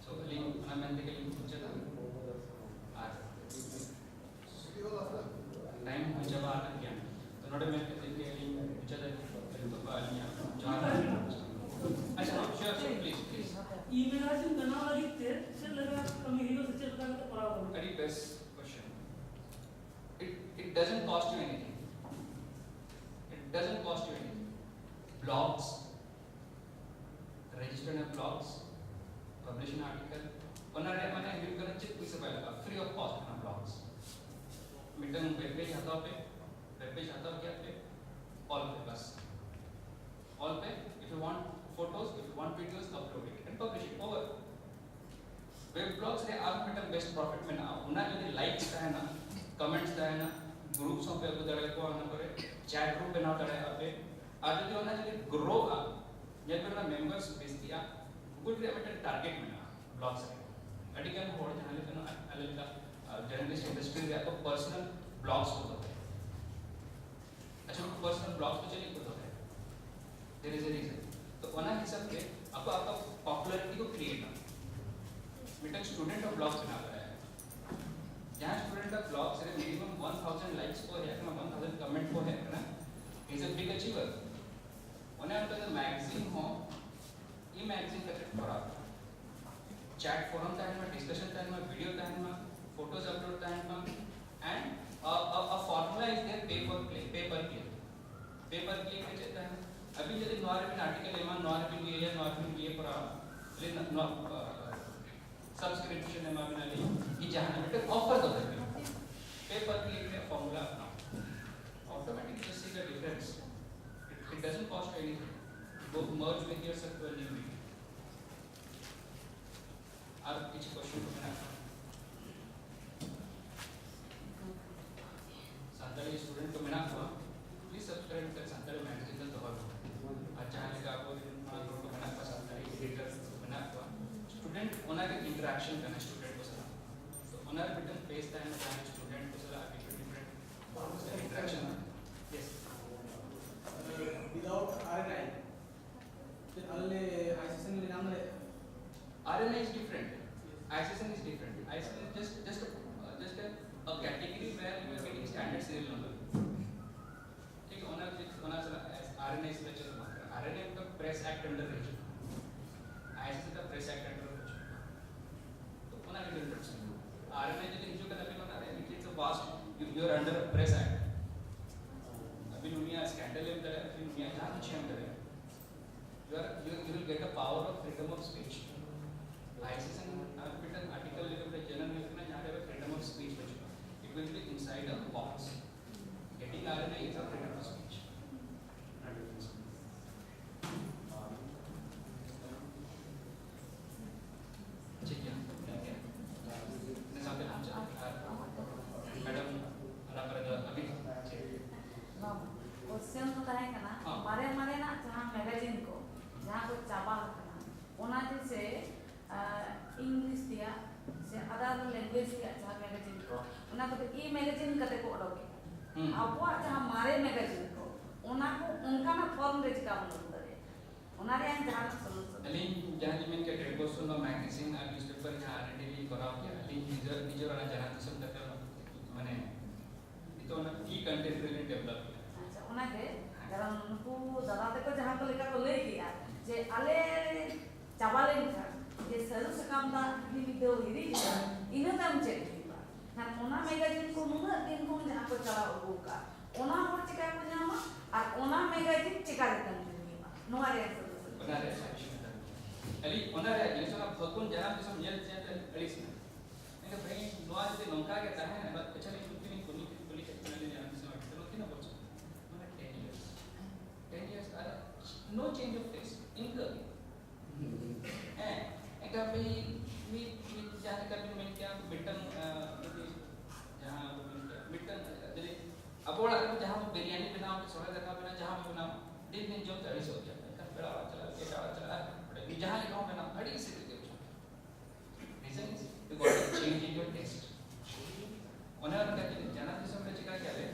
So ᱟᱹᱞᱤᱧ ᱚᱱᱟ ᱢᱮᱱ ᱛᱮᱜᱮ ᱞᱤᱧ ᱢᱩᱪᱟᱹᱫᱟ, ᱟᱨ ᱴᱟᱭᱤᱢ ᱦᱩᱭ ᱪᱟᱵᱟ ᱟᱠᱟᱱ ᱜᱮᱭᱟ, ᱛᱚ ᱱᱚᱰᱮ ᱢᱮᱱ ᱠᱟᱛᱮ ᱜᱮ ᱟᱹᱞᱤᱧ ᱢᱩᱪᱟᱹᱫ ᱟᱹᱞᱤᱧ᱾ ᱛᱚ ᱟᱹᱞᱤᱧᱟᱜ ᱡᱚᱦᱟᱨ᱾ ᱟᱪᱪᱷᱟ, ᱦᱚᱸ, sure, sure, please, please. E-magazine ᱵᱮᱱᱟᱣ ᱞᱟᱹᱜᱤᱫ ᱛᱮ ᱪᱮᱫ ᱞᱮᱠᱟ ᱠᱟᱹᱢᱤ ᱦᱩᱭᱩᱜᱼᱟ ᱥᱮ ᱪᱮᱫ ᱞᱮᱠᱟ ᱠᱟᱛᱮ ᱠᱚᱨᱟᱣ ᱜᱟᱱᱚᱜᱼᱟ? ᱟᱹᱰᱤ ᱵᱮᱥ question. It, it doesn't cost you anything. It doesn't cost you anything. Blogs, register in a blogs, publish an article. ᱚᱱᱟ ᱨᱮ ᱢᱟᱱᱮ ᱦᱩᱭᱩᱜ ᱠᱟᱱᱟ ᱪᱮᱫ ᱯᱩᱭᱥᱟᱹ ᱵᱟᱭ ᱞᱟᱜᱟᱜᱼᱟ, free of cost ᱠᱟᱱᱟ blogs. ᱢᱤᱫᱴᱟᱝ web page ᱦᱟᱛᱟᱣ ᱯᱮ, web page ᱦᱟᱛᱟᱣ ᱠᱮᱫ ᱯᱮ, All पे बस, all पे. If you want photos, if you want videos, upload it and publish it. Over. Web blogs ᱨᱮ ᱟᱨ ᱢᱤᱫᱴᱟᱝ best profit ᱢᱮᱱᱟᱜᱼᱟ. ᱚᱱᱟ ᱡᱩᱫᱤ likes ᱛᱟᱦᱮᱱᱟ, comments ᱛᱟᱦᱮᱱᱟ, groups ᱦᱚᱸᱯᱮ ᱟᱹᱜᱩ ᱫᱟᱲᱮᱭᱟᱠᱚᱣᱟ, ᱚᱱᱟ ᱠᱚᱨᱮ chat room ᱵᱮᱱᱟᱣ ᱫᱟᱲᱮᱭᱟᱜᱼᱟ ᱯᱮ. ᱟᱨ ᱡᱩᱫᱤ ᱚᱱᱟ ᱡᱩᱫᱤ growᱜᱼᱟ, ᱧᱮᱞ ᱵᱮᱱ, ᱚᱱᱟ members ᱵᱮᱥᱤᱜᱼᱟ, Google ᱨᱮᱭᱟᱜ ᱢᱤᱫᱴᱟᱝ target ᱢᱮᱱᱟᱜᱼᱟ blogs ᱨᱮ. ᱟᱹᱰᱤ ᱜᱟᱱ ᱦᱚᱲ ᱡᱟᱦᱟᱸ ᱞᱮᱠᱟ ᱟᱞᱮ ᱞᱮᱠᱟ journalist industry ᱨᱮᱭᱟᱜ ᱠᱚ personal blogs ᱠᱚ ᱫᱚᱦᱚᱭᱟ. ᱟᱪᱪᱷᱟ, personal blogs ᱫᱚ ᱪᱮᱫ ᱞᱟᱹᱜᱤᱫ ᱠᱚ ᱫᱚᱦᱚᱭᱟ? There is a reason. ᱛᱚ ᱚᱱᱟ ᱦᱤᱥᱟᱹᱵ ᱛᱮ ᱟᱠᱚ ᱟᱠᱚ popularity ᱠᱚ createᱟ. ᱢᱤᱫᱴᱟᱝ student ᱦᱚᱸ blog ᱵᱮᱱᱟᱣ ᱫᱟᱲᱮᱭᱟᱜᱼᱟ. ᱡᱟᱦᱟᱸ student ᱟᱜ blogs ᱨᱮ minimum one thousand likes ᱠᱚ ᱦᱮᱡ ᱟᱠᱟᱱᱟ, one thousand comment ᱠᱚ ᱦᱮᱡ ᱟᱠᱟᱱᱟ, he is a big achiever. ᱚᱱᱮ ᱚᱱᱠᱟ ᱜᱮ magazine ᱦᱚᱸ, e-magazine ᱠᱟᱛᱮ ᱠᱚᱨᱟᱣ, chat forum ᱛᱟᱦᱮᱱ ᱢᱟ, discussion ᱛᱟᱦᱮᱱ ᱢᱟ, video ᱛᱟᱦᱮᱱ ᱢᱟ, photos upload ᱛᱟᱦᱮᱱ ᱢᱟ, and a, a, a formula is there, pay per click, pay per click. Pay per click ᱨᱮ ᱪᱮᱫ ᱛᱟᱦᱮᱱᱟ? ᱟᱹᱵᱤᱱ ᱡᱩᱫᱤ ᱱᱚᱣᱟ ᱨᱮᱵᱤᱱ article ᱮᱢᱟ, ᱱᱚᱣᱟ ᱨᱮᱵᱤᱱ ᱤᱭᱟᱹᱭᱟ, ᱱᱚᱣᱟ ᱨᱮᱵᱤᱱ ᱤᱭᱟᱹ ᱠᱚᱨᱟᱣᱟ, ᱞᱮᱠᱤᱱ ᱱᱚᱣᱟ subscription ᱮᱢᱟ ᱵᱤᱱᱟ ᱞᱤᱧ, ᱠᱤ ᱡᱟᱦᱟᱱᱟᱜ ᱢᱤᱫᱴᱮᱱ offer ᱫᱚᱦᱚᱭ ᱵᱤᱱ. Pay per click ᱨᱮᱭᱟᱜ formula ᱟᱯᱱᱟᱣ. Automatic you see the difference. It, it doesn't cost anything. Both merge with yourself to a new medium. ᱟᱨ ᱠᱤᱪᱷᱩ question ᱠᱚ ᱢᱮᱱᱟᱜ ᱠᱷᱟᱱ? ᱥᱟᱱᱛᱟᱲᱤ student ᱠᱚ ᱢᱮᱱᱟᱜ ᱠᱚᱣᱟ, please subscribe ᱠᱟᱛᱮ ᱥᱟᱱᱛᱟᱲᱤ magazine ᱫᱚ ᱫᱚᱦᱚᱭ ᱯᱮ. ᱟᱨ ᱡᱟᱦᱟᱸ ᱞᱮᱠᱟ ᱟᱵᱚ ᱨᱮᱱ ᱢᱟᱲᱟᱝ ᱦᱚᱲ ᱠᱚ ᱢᱮᱱᱟᱜ ᱠᱚᱣᱟ, ᱥᱟᱱᱛᱟᱲᱤ editor ᱠᱚ ᱢᱮᱱᱟᱜ ᱠᱚᱣᱟ, student ᱚᱱᱟ ᱜᱮ interaction ᱠᱟᱱᱟ student ᱠᱚ ᱥᱟᱞᱟᱜ. ᱛᱚ ᱚᱱᱟ ᱨᱮ ᱢᱤᱫᱴᱟᱝ page ᱛᱟᱦᱮᱱᱟ, ᱡᱟᱦᱟᱸ ᱨᱮ student ᱠᱚ ᱥᱟᱞᱟᱜ different different interaction. Yes. Without R N I, ᱪᱮᱫ ᱟᱞᱮ ICSN ᱞᱮ ᱧᱟᱢ ᱫᱟᱲᱮᱭᱟᱜᱼᱟ? R N I is different. ICSN is different. ICSN is just, just a, uh, just a, a category where you are getting standard serial number. ᱴᱷᱤᱠ ᱜᱮᱭᱟ, ᱚᱱᱟ ᱪᱮᱫ, ᱚᱱᱟ ᱥᱟᱞᱟᱜ RNI ᱥᱟᱞᱟᱜ ᱪᱮᱫ ᱦᱚᱸ ᱵᱟᱝ ᱠᱟᱱᱟ. RNI ᱢᱤᱫᱴᱟᱝ press act under ᱨᱮ ᱦᱤᱡᱩᱜᱼᱟ, ICSN ᱫᱚ press act under ᱨᱮ ᱦᱤᱡᱩᱜᱼᱟ. ᱛᱚ ᱚᱱᱟ ᱜᱮ difference. RNI ᱡᱩᱫᱤ ᱦᱤᱡᱩᱜ ᱠᱟᱱᱟ, ᱟᱹᱵᱤᱱ ᱚᱱᱟ ᱨᱮ, it's a vast, you, you are under press act. ᱟᱹᱵᱤᱱ ᱩᱱᱤᱭᱟᱜ scandal ᱮᱢ ᱫᱟᱲᱮᱭᱟᱜᱼᱟ, ᱟᱹᱵᱤᱱ ᱩᱱᱤᱭᱟᱜ ᱡᱟᱦᱟᱸ ᱠᱤᱪᱷᱩ ᱮᱢ ᱫᱟᱲᱮᱭᱟᱜᱼᱟ. You are, you, you will get a power of freedom of speech. ICSN ᱟᱨ ᱢᱤᱫᱴᱟᱝ article ᱞᱮᱠᱟᱛᱮ ᱡᱟᱱᱟᱢ ᱦᱩᱭᱩᱜ ᱠᱟᱱᱟ, ᱡᱟᱦᱟᱸ ᱨᱮ freedom of speech ᱵᱟᱹᱪᱩᱜᱼᱟ. It will be inside a box. Getting RNI is a freedom of speech. ᱚᱱᱟ ᱠᱚᱫᱚ e-magazine ᱠᱟᱛᱮ ᱠᱚ ᱚᱰᱚᱠᱮᱜᱼᱟ᱾ ᱦᱩᱸ᱾ ᱟᱵᱚᱣᱟᱜ ᱡᱟᱦᱟᱸ ᱢᱟᱨᱮ magazine ᱠᱚ, ᱚᱱᱟ ᱠᱚ ᱚᱱᱠᱟᱱᱟᱜ form ᱨᱮ ᱪᱤᱠᱟ ᱵᱚᱱ ᱟᱹᱜᱩ ᱫᱟᱲᱮᱭᱟᱜᱼᱟ? ᱚᱱᱟ ᱨᱮᱭᱟᱜ ᱡᱟᱦᱟᱱᱟᱜ solution? ᱟᱹᱞᱤᱧ ᱡᱟᱦᱟᱸ ᱞᱤᱧ ᱢᱮᱱ ᱠᱮᱫ, ᱰᱮᱲ ᱵᱚᱪᱷᱚᱨ ᱱᱚᱣᱟ magazine ᱟᱨ newspaper ᱡᱟᱦᱟᱸ R and D ᱞᱤᱧ ᱠᱚᱨᱟᱣ ᱠᱮᱫᱟ, ᱟᱹᱞᱤᱧ ᱱᱤᱡᱮᱨ, ᱱᱤᱡᱮᱨ ᱚᱱᱟ ᱡᱟᱱᱟᱢ ᱫᱤᱥᱚᱢ ᱠᱟᱛᱮ ᱚᱱᱟ, ᱢᱟᱱᱮ, ᱱᱤᱛᱚᱜ ᱚᱱᱟ e-content ᱨᱮᱞᱤᱧ develop ᱠᱮᱫᱟ᱾ ᱟᱪᱪᱷᱟ, ᱚᱱᱟᱜᱮ, ᱠᱟᱨᱚᱱ ᱱᱩᱠᱩ ᱫᱟᱫᱟ ᱛᱟᱠᱚ ᱡᱟᱦᱟᱸ ᱠᱚ ᱞᱮᱠᱟ ᱠᱚ ᱞᱟᱹᱭ ᱠᱮᱜᱼᱟ, ᱡᱮ ᱟᱞᱮ ᱪᱟᱵᱟ ᱞᱮᱱᱠᱷᱟᱱ, ᱡᱮ ᱥᱟᱹᱨᱩ ᱥᱟᱠᱟᱢ ᱫᱟᱜ ᱡᱩᱫᱤ ᱢᱤᱫ ᱫᱷᱟᱣ ᱦᱤᱨᱤᱡ ᱮᱱᱟ, ᱤᱱᱟᱹ ᱛᱟᱭᱚᱢ ᱪᱮᱫ ᱦᱩᱭᱩᱜᱼᱟ? ᱠᱷᱟᱱ ᱚᱱᱟ magazine ᱠᱚ ᱱᱩᱱᱟᱹᱜ ᱫᱤᱱ ᱠᱷᱚᱱ ᱡᱟᱦᱟᱸ ᱠᱚ ᱪᱟᱞᱟᱣ ᱟᱹᱜᱩ ᱟᱠᱟᱫ, ᱚᱱᱟ ᱦᱚᱲ ᱪᱤᱠᱟ ᱠᱚ ᱧᱟᱢᱟ? ᱟᱨ ᱚᱱᱟ magazine ᱪᱤᱠᱟ ᱨᱮ continue ᱦᱩᱭᱩᱜᱼᱟ? ᱱᱚᱣᱟ ᱨᱮᱭᱟᱜ solution᱾ ᱚᱱᱟ ᱨᱮᱭᱟᱜ solution ᱫᱚ, ᱟᱹᱞᱤᱧ ᱚᱱᱟ ᱨᱮᱭᱟᱜ ᱡᱤᱱᱤᱥ, ᱚᱱᱟ ᱯᱷᱟᱹᱜᱩᱱ ᱡᱟᱱᱟᱢ ᱫᱤᱥᱚᱢ ᱧᱮᱞ ᱧᱮᱞ ᱛᱮ ᱟᱹᱲᱤᱥ ᱮᱱᱟ᱾ ᱢᱮᱱᱫᱟ, ᱵᱷᱟᱹᱭ, ᱱᱚᱣᱟ ᱡᱩᱫᱤ ᱱᱚᱝᱠᱟ ᱜᱮ ᱛᱟᱦᱮᱱᱟ, ᱮᱵᱟᱨ ᱟᱪᱪᱷᱟ, ᱞᱤᱧ ᱠᱩᱞᱤ, ᱠᱩᱞᱤ, ᱠᱩᱞᱤ ᱠᱮᱫ ᱠᱤᱱᱟ, ᱞᱤᱧ ᱡᱟᱱᱟᱢ ᱫᱤᱥᱚᱢ ᱟᱹᱲᱤᱥ ᱮᱱᱟ, ᱛᱤᱱᱟᱹᱜ ᱵᱚᱪᱷᱚᱨ? ᱢᱟᱱᱮ, ten years᱾ Ten years, R no change of taste, ᱤᱱᱠᱟᱹ ᱜᱮ᱾ ᱦᱮᱸ, ᱮᱱᱠᱷᱟᱱ ᱵᱷᱟᱹᱭ, ᱢᱤᱫ, ᱢᱤᱫ ᱡᱟᱦᱟᱸ ᱞᱮᱠᱟ ᱵᱤᱱ ᱢᱮᱱ ᱠᱮᱭᱟ, ᱢᱤᱫᱴᱟᱝ, ᱟᱸ, ᱡᱩᱫᱤ ᱡᱟᱦᱟᱸ ᱵᱚᱱ ᱢᱮᱱ ᱠᱮᱭᱟ, ᱢᱤᱫᱴᱟᱝ, ᱡᱩᱫᱤ ᱟᱵᱚ ᱚᱲᱟᱜ ᱨᱮ ᱡᱟᱦᱟᱸ ᱵᱚᱱ ᱵᱤᱨᱭᱟᱱᱤ ᱵᱮᱱᱟᱣ, ᱥᱚᱲᱮ ᱫᱟᱠᱟ ᱵᱮᱱᱟᱣ, ᱡᱟᱦᱟᱸ ᱵᱚᱱ ᱵᱮᱱᱟᱣ, ᱫᱤᱱ ᱫᱤᱱ ᱡᱚᱢ ᱛᱮ ᱟᱹᱲᱤᱥᱚᱜ ᱜᱮᱭᱟ᱾ ᱮᱱᱠᱷᱟᱱ ᱯᱮᱲᱟ ᱚᱲᱟᱜ ᱪᱟᱞᱟᱜ, ᱮᱴᱟᱜ ᱚᱲᱟᱜ ᱪᱟᱞᱟᱜ, ᱟᱨ ᱡᱟᱦᱟᱸ ᱞᱮᱠᱟ ᱵᱚᱱ ᱵᱮᱱᱟᱣ, ᱟᱹᱰᱤ ᱥᱤᱵᱤᱞ ᱜᱮ ᱵᱩᱡᱷᱟᱹᱜᱼᱟ᱾ Reason is you got a change in your taste. ᱚᱱᱮ ᱚᱱᱠᱟ ᱡᱩᱫᱤ ᱡᱟᱱᱟᱢ ᱫᱤᱥᱚᱢ ᱨᱮ ᱪᱮᱠᱟ ᱠᱮᱭᱟ ᱞᱮ,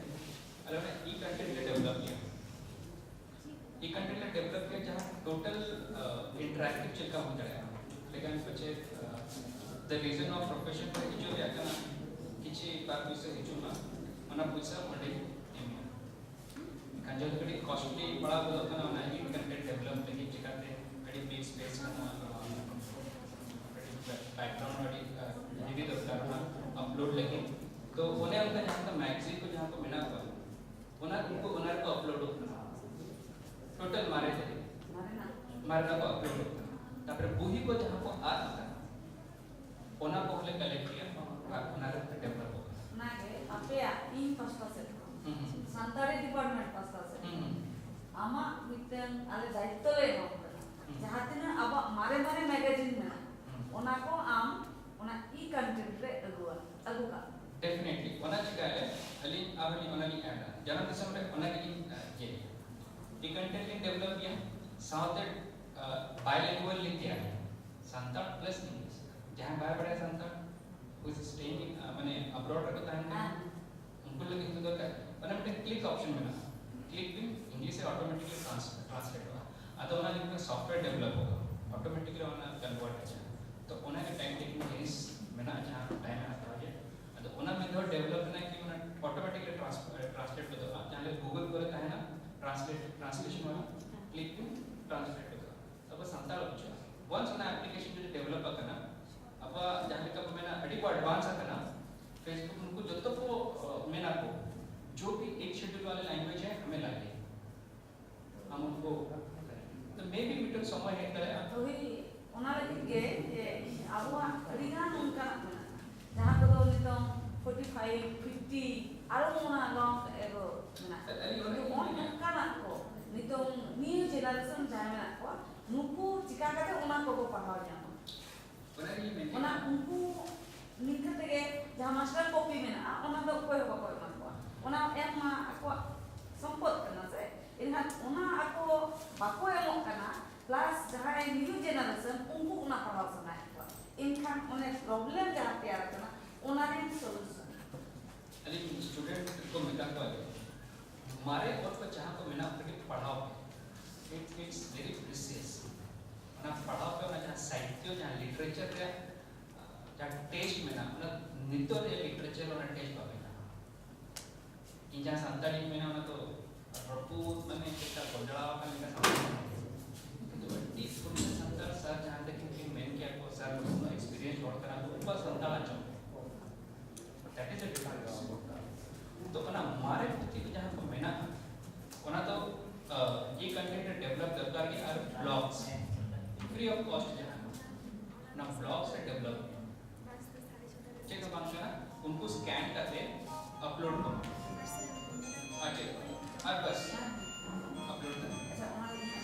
ᱟᱞᱮ ᱚᱱᱟ e-content ᱞᱮ develop ᱠᱮᱭᱟ᱾ E-content ᱞᱮ develop ᱠᱮᱭᱟ, ᱡᱟᱦᱟᱸ total, ᱟᱸ, interactive ᱪᱮᱫ ᱞᱮᱠᱟ ᱦᱩᱭ ᱫᱟᱲᱮᱭᱟᱜᱼᱟ᱾ ᱞᱮᱠᱟᱱ ᱯᱟᱪᱮ, ᱟᱸ, the reason of profession ᱨᱮ ᱦᱤᱡᱩᱜ ᱨᱮᱭᱟᱜ ᱠᱟᱱᱟ, ᱠᱤᱪᱷᱤ ᱵᱟᱨ ᱯᱩᱭᱥᱟᱹ ᱦᱤᱡᱩᱜ ᱢᱟ, ᱚᱱᱟ ᱯᱩᱭᱥᱟᱹ ᱚᱸᱰᱮ ᱮᱢᱟ᱾ ᱮᱱᱠᱷᱟᱱ ᱡᱚᱛᱚ ᱠᱟᱹᱴᱤᱡ costly ᱯᱟᱲᱟᱣ ᱜᱚᱫᱚᱜ ᱠᱟᱱᱟ, ᱚᱱᱟ e-content develop ᱞᱟᱹᱜᱤᱫ ᱪᱮᱠᱟᱛᱮ ᱟᱹᱰᱤ big space ᱠᱟᱱᱟ, ᱠᱟᱹᱴᱤᱡ background ᱟᱹᱰᱤ, ᱟᱸ, heavy ᱫᱚᱨᱠᱟᱨ ᱚᱱᱟ upload ᱞᱟᱹᱜᱤᱫ᱾ ᱛᱚ ᱚᱱᱮ ᱚᱱᱠᱟ ᱡᱟᱦᱟᱸ ᱠᱚ magazine ᱠᱚ ᱡᱟᱦᱟᱸ ᱠᱚ ᱢᱮᱱᱟᱜ ᱠᱚᱣᱟ, ᱚᱱᱟ ᱩᱱᱠᱩ ᱚᱱᱟ ᱨᱮᱠᱚ uploadᱚᱜ ᱠᱟᱱᱟ᱾ Total ᱢᱟᱨᱮ ᱛᱮ᱾ ᱢᱟᱨᱮᱱᱟᱜ᱾ ᱢᱟᱨᱮᱱᱟᱜ ᱠᱚ uploadᱚᱜ ᱠᱟᱱᱟ᱾ ᱛᱟᱯᱚᱨᱮ ᱵᱩᱦᱤ ᱠᱚ ᱡᱟᱦᱟᱸ ᱠᱚ ᱟᱫ ᱟᱠᱟᱱᱟ, ᱚᱱᱟ ᱠᱚᱦᱚᱸ ᱞᱮ collect ᱜᱮᱭᱟ ᱟᱨ ᱚᱱᱟ ᱨᱮ developᱚᱜ ᱠᱟᱱᱟ᱾ ᱚᱱᱟᱜᱮ ᱟᱯᱮᱭᱟᱜ, ᱤᱧ ᱯᱟᱥᱴᱟ ᱥᱮᱫ ᱠᱷᱚᱱ, ᱦᱩᱸ, ᱦᱩᱸ᱾ ᱥᱟᱱᱛᱟᱲᱤ department ᱯᱟᱥᱴᱟ ᱥᱮᱫ ᱦᱩᱸ, ᱠᱷᱚᱱ, ᱦᱩᱸ᱾ ᱟᱢᱟᱜ ᱢᱤᱫᱴᱟᱝ ᱟᱞᱮ ᱫᱟᱭᱤᱛᱛᱚ ᱞᱮ ᱮᱢᱟᱢ ᱠᱟᱱᱟ᱾ ᱦᱩᱸ᱾ ᱡᱟᱦᱟᱸ ᱛᱤᱱᱟᱹᱜ ᱟᱵᱚᱣᱟᱜ ᱢᱟᱨᱮ ᱢᱟᱨᱮ magazine ᱢᱮᱱᱟᱜᱼᱟ, ᱦᱩᱸ᱾ ᱚᱱᱟ ᱠᱚ ᱟᱢ ᱚᱱᱟ e-content ᱨᱮ ᱟᱹᱜᱩᱣᱟ-, ᱟᱹᱜᱩ ᱠᱟᱜ ᱢᱮ᱾ Definitely, ᱚᱱᱟ ᱪᱤᱠᱟᱹᱭᱟᱞᱮ, ᱟᱹᱞᱤᱧ ᱟᱨᱦᱚᱸ ᱞᱤᱧ, ᱚᱱᱟ ᱞᱤᱧ addᱟ᱾ ᱡᱟᱱᱟᱢ ᱫᱤᱥᱚᱢ ᱨᱮ ᱚᱱᱟ ᱜᱮᱞᱤᱧ, ᱟᱸ, ᱤᱭᱟᱹᱭᱟ᱾ E-content ᱞᱤᱧ develop ᱜᱮᱭᱟ, ᱥᱟᱶᱛᱮ, ᱟᱸ, bilingual ᱞᱤᱧ ᱛᱮᱭᱟᱨᱟ, ᱥᱟᱱᱛᱟᱲ plus English᱾ ᱡᱟᱦᱟᱸᱭ ᱵᱟᱭ ᱵᱟᱲᱟᱭᱟ ᱥᱟᱱᱛᱟᱲ, staying in, ᱢᱟᱱᱮ abroad ᱨᱮᱠᱚ ᱛᱟᱦᱮᱱ ᱠᱟᱱᱟ, ᱩᱱᱠᱩ ᱞᱟᱹᱜᱤᱫ ᱫᱚ ᱫᱚᱨᱠᱟᱨ ᱢᱟᱱᱮ ᱢᱤᱫᱴᱮᱱ click option ᱢᱮᱱᱟᱜᱼᱟ᱾ Click ᱵᱤᱱ, English ᱨᱮ automatically trans translate ᱚᱜᱼᱟ᱾ ᱟᱫᱚ ᱚᱱᱟ ᱞᱟᱹᱜᱤᱫ ᱢᱤᱫᱴᱮᱱ software develop ᱦᱩᱭᱩᱜᱼᱟ, automatically ᱚᱱᱟ convert ᱦᱤᱡᱩᱜᱼᱟ᱾ ᱛᱚ ᱚᱱᱟ ᱜᱮ time taking ᱡᱤᱱᱤᱥ ᱢᱮᱱᱟᱜᱼᱟ, ᱡᱟᱦᱟᱸ time ᱮ ᱦᱟᱛᱟᱣ ᱜᱮᱭᱟ᱾ ᱟᱫᱚ ᱚᱱᱟ ᱢᱤᱫ ᱫᱷᱟᱣ develop ᱮᱱᱟ ᱠᱤ ᱚᱱᱟ automatically trans translate ᱜᱚᱫᱚᱜᱼᱟ᱾ ᱡᱟᱦᱟᱸ ᱞᱮᱠᱟ Google ᱠᱚᱨᱮ ᱛᱟᱦᱮᱱᱟ translate translation ᱵᱟᱞᱟ, click ᱵᱤᱱ, translate ᱜᱚᱫᱚᱜᱼᱟ᱾ ᱟᱵᱚ ᱥᱟᱱᱛᱟᱲ ᱚᱞ ᱦᱚᱪᱚᱜᱼᱟ᱾ Once ᱚᱱᱟ application ᱡᱩᱫᱤ develop ᱟᱠᱟᱱᱟ, ᱟᱵᱚᱣᱟᱜ ᱡᱟᱦᱟᱸ ᱞᱮᱠᱟ ᱵᱚ ᱢᱮᱱᱟ ᱟᱹᱰᱤ ᱠᱚ advance ᱟᱠᱟᱱᱟ, Facebook ᱱᱩᱠᱩ ᱡᱚᱛᱚ ᱠᱚ ᱢᱮᱱᱟ ᱠᱚ जो भी एक शेड्यूल वाले लैंग्वेज है हमें लाइए, हम उनको। तो मे बी ᱢᱤᱫᱴᱮᱱ ᱥᱚᱢᱚᱭ ᱦᱮᱡ ᱫᱟᱲᱮᱭᱟᱜᱼᱟ᱾ ᱦᱳᱭ, ᱚᱱᱟ ᱞᱟᱹᱜᱤᱫ ᱜᱮ ᱡᱮ ᱟᱵᱚᱣᱟᱜ ᱟᱹᱰᱤᱜᱟᱱ ᱚᱱᱠᱟᱱᱟᱜ ᱢᱮᱱᱟᱜᱼᱟ, ᱡᱟᱦᱟᱸ ᱠᱚᱫᱚ ᱱᱤᱛᱚᱝ forty five, fifty, ᱟᱨᱚ ᱚᱱᱟ long ᱮᱜᱳ ᱢᱮᱱᱟᱜᱼᱟ᱾ ᱟᱹᱞᱤᱧ ᱚᱱᱟ ᱜᱮᱞᱤᱧ ᱱᱚᱜᱼᱚᱭ ᱢᱮᱱᱟ᱾ ᱱᱚᱝᱠᱟᱱᱟᱜ ᱠᱚ ᱱᱤᱛᱚᱝ new generation ᱡᱟᱦᱟᱸᱭ ᱢᱮᱱᱟᱜ ᱠᱚᱣᱟ, ᱱᱩᱠᱩ ᱪᱤᱠᱟ ᱠᱟᱛᱮ ᱚᱱᱟ ᱠᱚᱠᱚ ᱯᱟᱲᱦᱟᱣ ᱧᱟᱢᱟ? ᱚᱱᱟ ᱜᱮᱞᱤᱧ ᱢᱮᱱ ᱚᱱᱟ ᱠᱮᱫᱟ᱾ ᱩᱱᱠᱩ ᱱᱤᱝᱠᱟᱹ ᱛᱮᱜᱮ ᱡᱟᱦᱟᱸ master copy ᱢᱮᱱᱟᱜᱼᱟ, ᱚᱱᱟ ᱫᱚ ᱚᱠᱚᱭ ᱦᱚᱸ ᱵᱟᱠᱚ ᱮᱢᱟ ᱠᱚᱣᱟ᱾ ᱚᱱᱟ ᱮᱢ ᱢᱟ ᱟᱠᱚᱣᱟᱜ ᱥᱚᱢᱯᱚᱫ ᱠᱟᱱᱟ ᱥᱮ, ᱮᱱᱠᱷᱟᱱ ᱚᱱᱟ ᱟᱠᱚ ᱵᱟᱠᱚ ᱮᱢᱚᱜ ᱠᱟᱱᱟ, plus ᱡᱟᱦᱟᱸᱭ new generation ᱩᱱᱠᱩ ᱚᱱᱟ ᱯᱟᱲᱦᱟᱣ ᱥᱟᱱᱟᱭᱮᱫ ᱠᱚᱣᱟ, ᱮᱱᱠᱷᱟᱱ ᱚᱱᱮ problem ᱡᱟᱦᱟᱸ ᱛᱮᱭᱟᱨ ᱠᱟᱱᱟ, ᱚᱱᱟ ᱨᱮᱱᱟᱜ solution᱾ ᱟᱹᱞᱤᱧ student ᱠᱚ ᱢᱮᱛᱟ ᱠᱚᱣᱟ ᱡᱮ ᱢᱟᱨᱮ ᱚᱞ ᱠᱚ ᱡᱟᱦᱟᱸ ᱠᱚ ᱢᱮᱱᱟᱜ ᱠᱟᱹᱴᱤᱡ ᱯᱟᱲᱦᱟᱣ ᱯᱮ, it it's very precious᱾ ᱚᱱᱟ ᱯᱟᱲᱦᱟᱣ ᱯᱮ, ᱚᱱᱟ ᱡᱟᱦᱟᱸ ᱥᱟᱦᱤᱛᱭᱚ, ᱡᱟᱦᱟᱸ literature ᱨᱮᱭᱟᱜ ᱡᱟᱦᱟᱸ taste ᱢᱮᱱᱟᱜᱼᱟ, ᱚᱱᱟ ᱱᱤᱛᱚᱜ ᱨᱮᱭᱟᱜ literature ᱚᱱᱟ taste ᱵᱟᱯᱮ ᱧᱟᱢᱟ᱾ ᱤᱧ ᱡᱟᱦᱟᱸ ᱥᱟᱱᱛᱟᱲᱤᱧ ᱢᱮᱱᱟ, ᱚᱱᱟ ᱫᱚ ᱨᱟᱹᱯᱩᱫ, ᱢᱟᱱᱮ ᱪᱮᱫ ᱞᱮᱠᱟ ᱜᱚᱡᱲᱟᱣ ᱟᱠᱟᱱ ᱞᱮᱠᱟ ᱥᱟᱱᱛᱟᱲ᱾ ᱠᱤᱱᱛᱩ ᱟᱹᱰᱤ ᱥᱩᱱᱫᱚᱨ ᱥᱟᱱᱛᱟᱲ ᱥᱟᱨ ᱡᱟᱦᱟᱸ ᱛᱮ ᱠᱤᱱ ᱢᱮᱱ ᱠᱮᱭᱟ ᱠᱚ, ᱥᱟᱨ ᱩᱱᱟᱹᱜ experience ᱦᱚᱲ ᱠᱟᱱᱟ ᱠᱚ, ᱩᱱᱠᱩᱣᱟᱜ ᱥᱟᱱᱛᱟᱲ ᱟᱸᱡᱚᱢ᱾ That is a difference. ᱛᱚ ᱚᱱᱟ ᱢᱟᱨᱮ ᱯᱩᱛᱷᱤ ᱠᱚ ᱡᱟᱦᱟᱸ ᱠᱚ ᱢᱮᱱᱟᱜᱼᱟ, ᱚᱱᱟ ᱫᱚ ᱡᱮ content ᱨᱮ develop ᱫᱚᱨᱠᱟᱨ ᱜᱮ, ᱟᱨ blogs free of cost ᱡᱟᱦᱟᱸ ᱚᱱᱟ blogs ᱨᱮ develop᱾ ᱪᱮᱫ ᱦᱚᱸ ᱵᱟᱝ ᱠᱟᱱᱟ, ᱩᱱᱠᱩ scan ᱠᱟᱛᱮ upload ᱠᱚ ᱢᱟ᱾ ᱟᱨ ᱪᱮᱫ? ᱟᱨ ᱵᱟᱥ, upload ᱠᱟᱛᱮ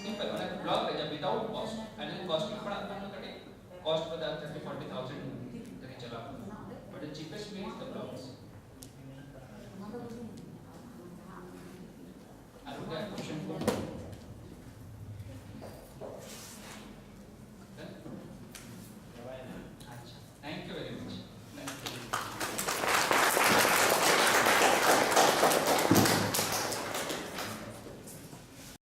simple, ᱚᱱᱟ blog ᱨᱮ without cost, ᱟᱨ ᱡᱩᱫᱤ cost ᱯᱟᱲᱟᱜ ᱠᱷᱟᱱ ᱫᱚ ᱠᱟᱹᱴᱤᱡ cost ᱵᱟᱫᱟ thirty forty thousand ᱫᱷᱟᱹᱵᱤᱡ ᱪᱟᱞᱟᱣ᱾ But the cheapest way is the blogs.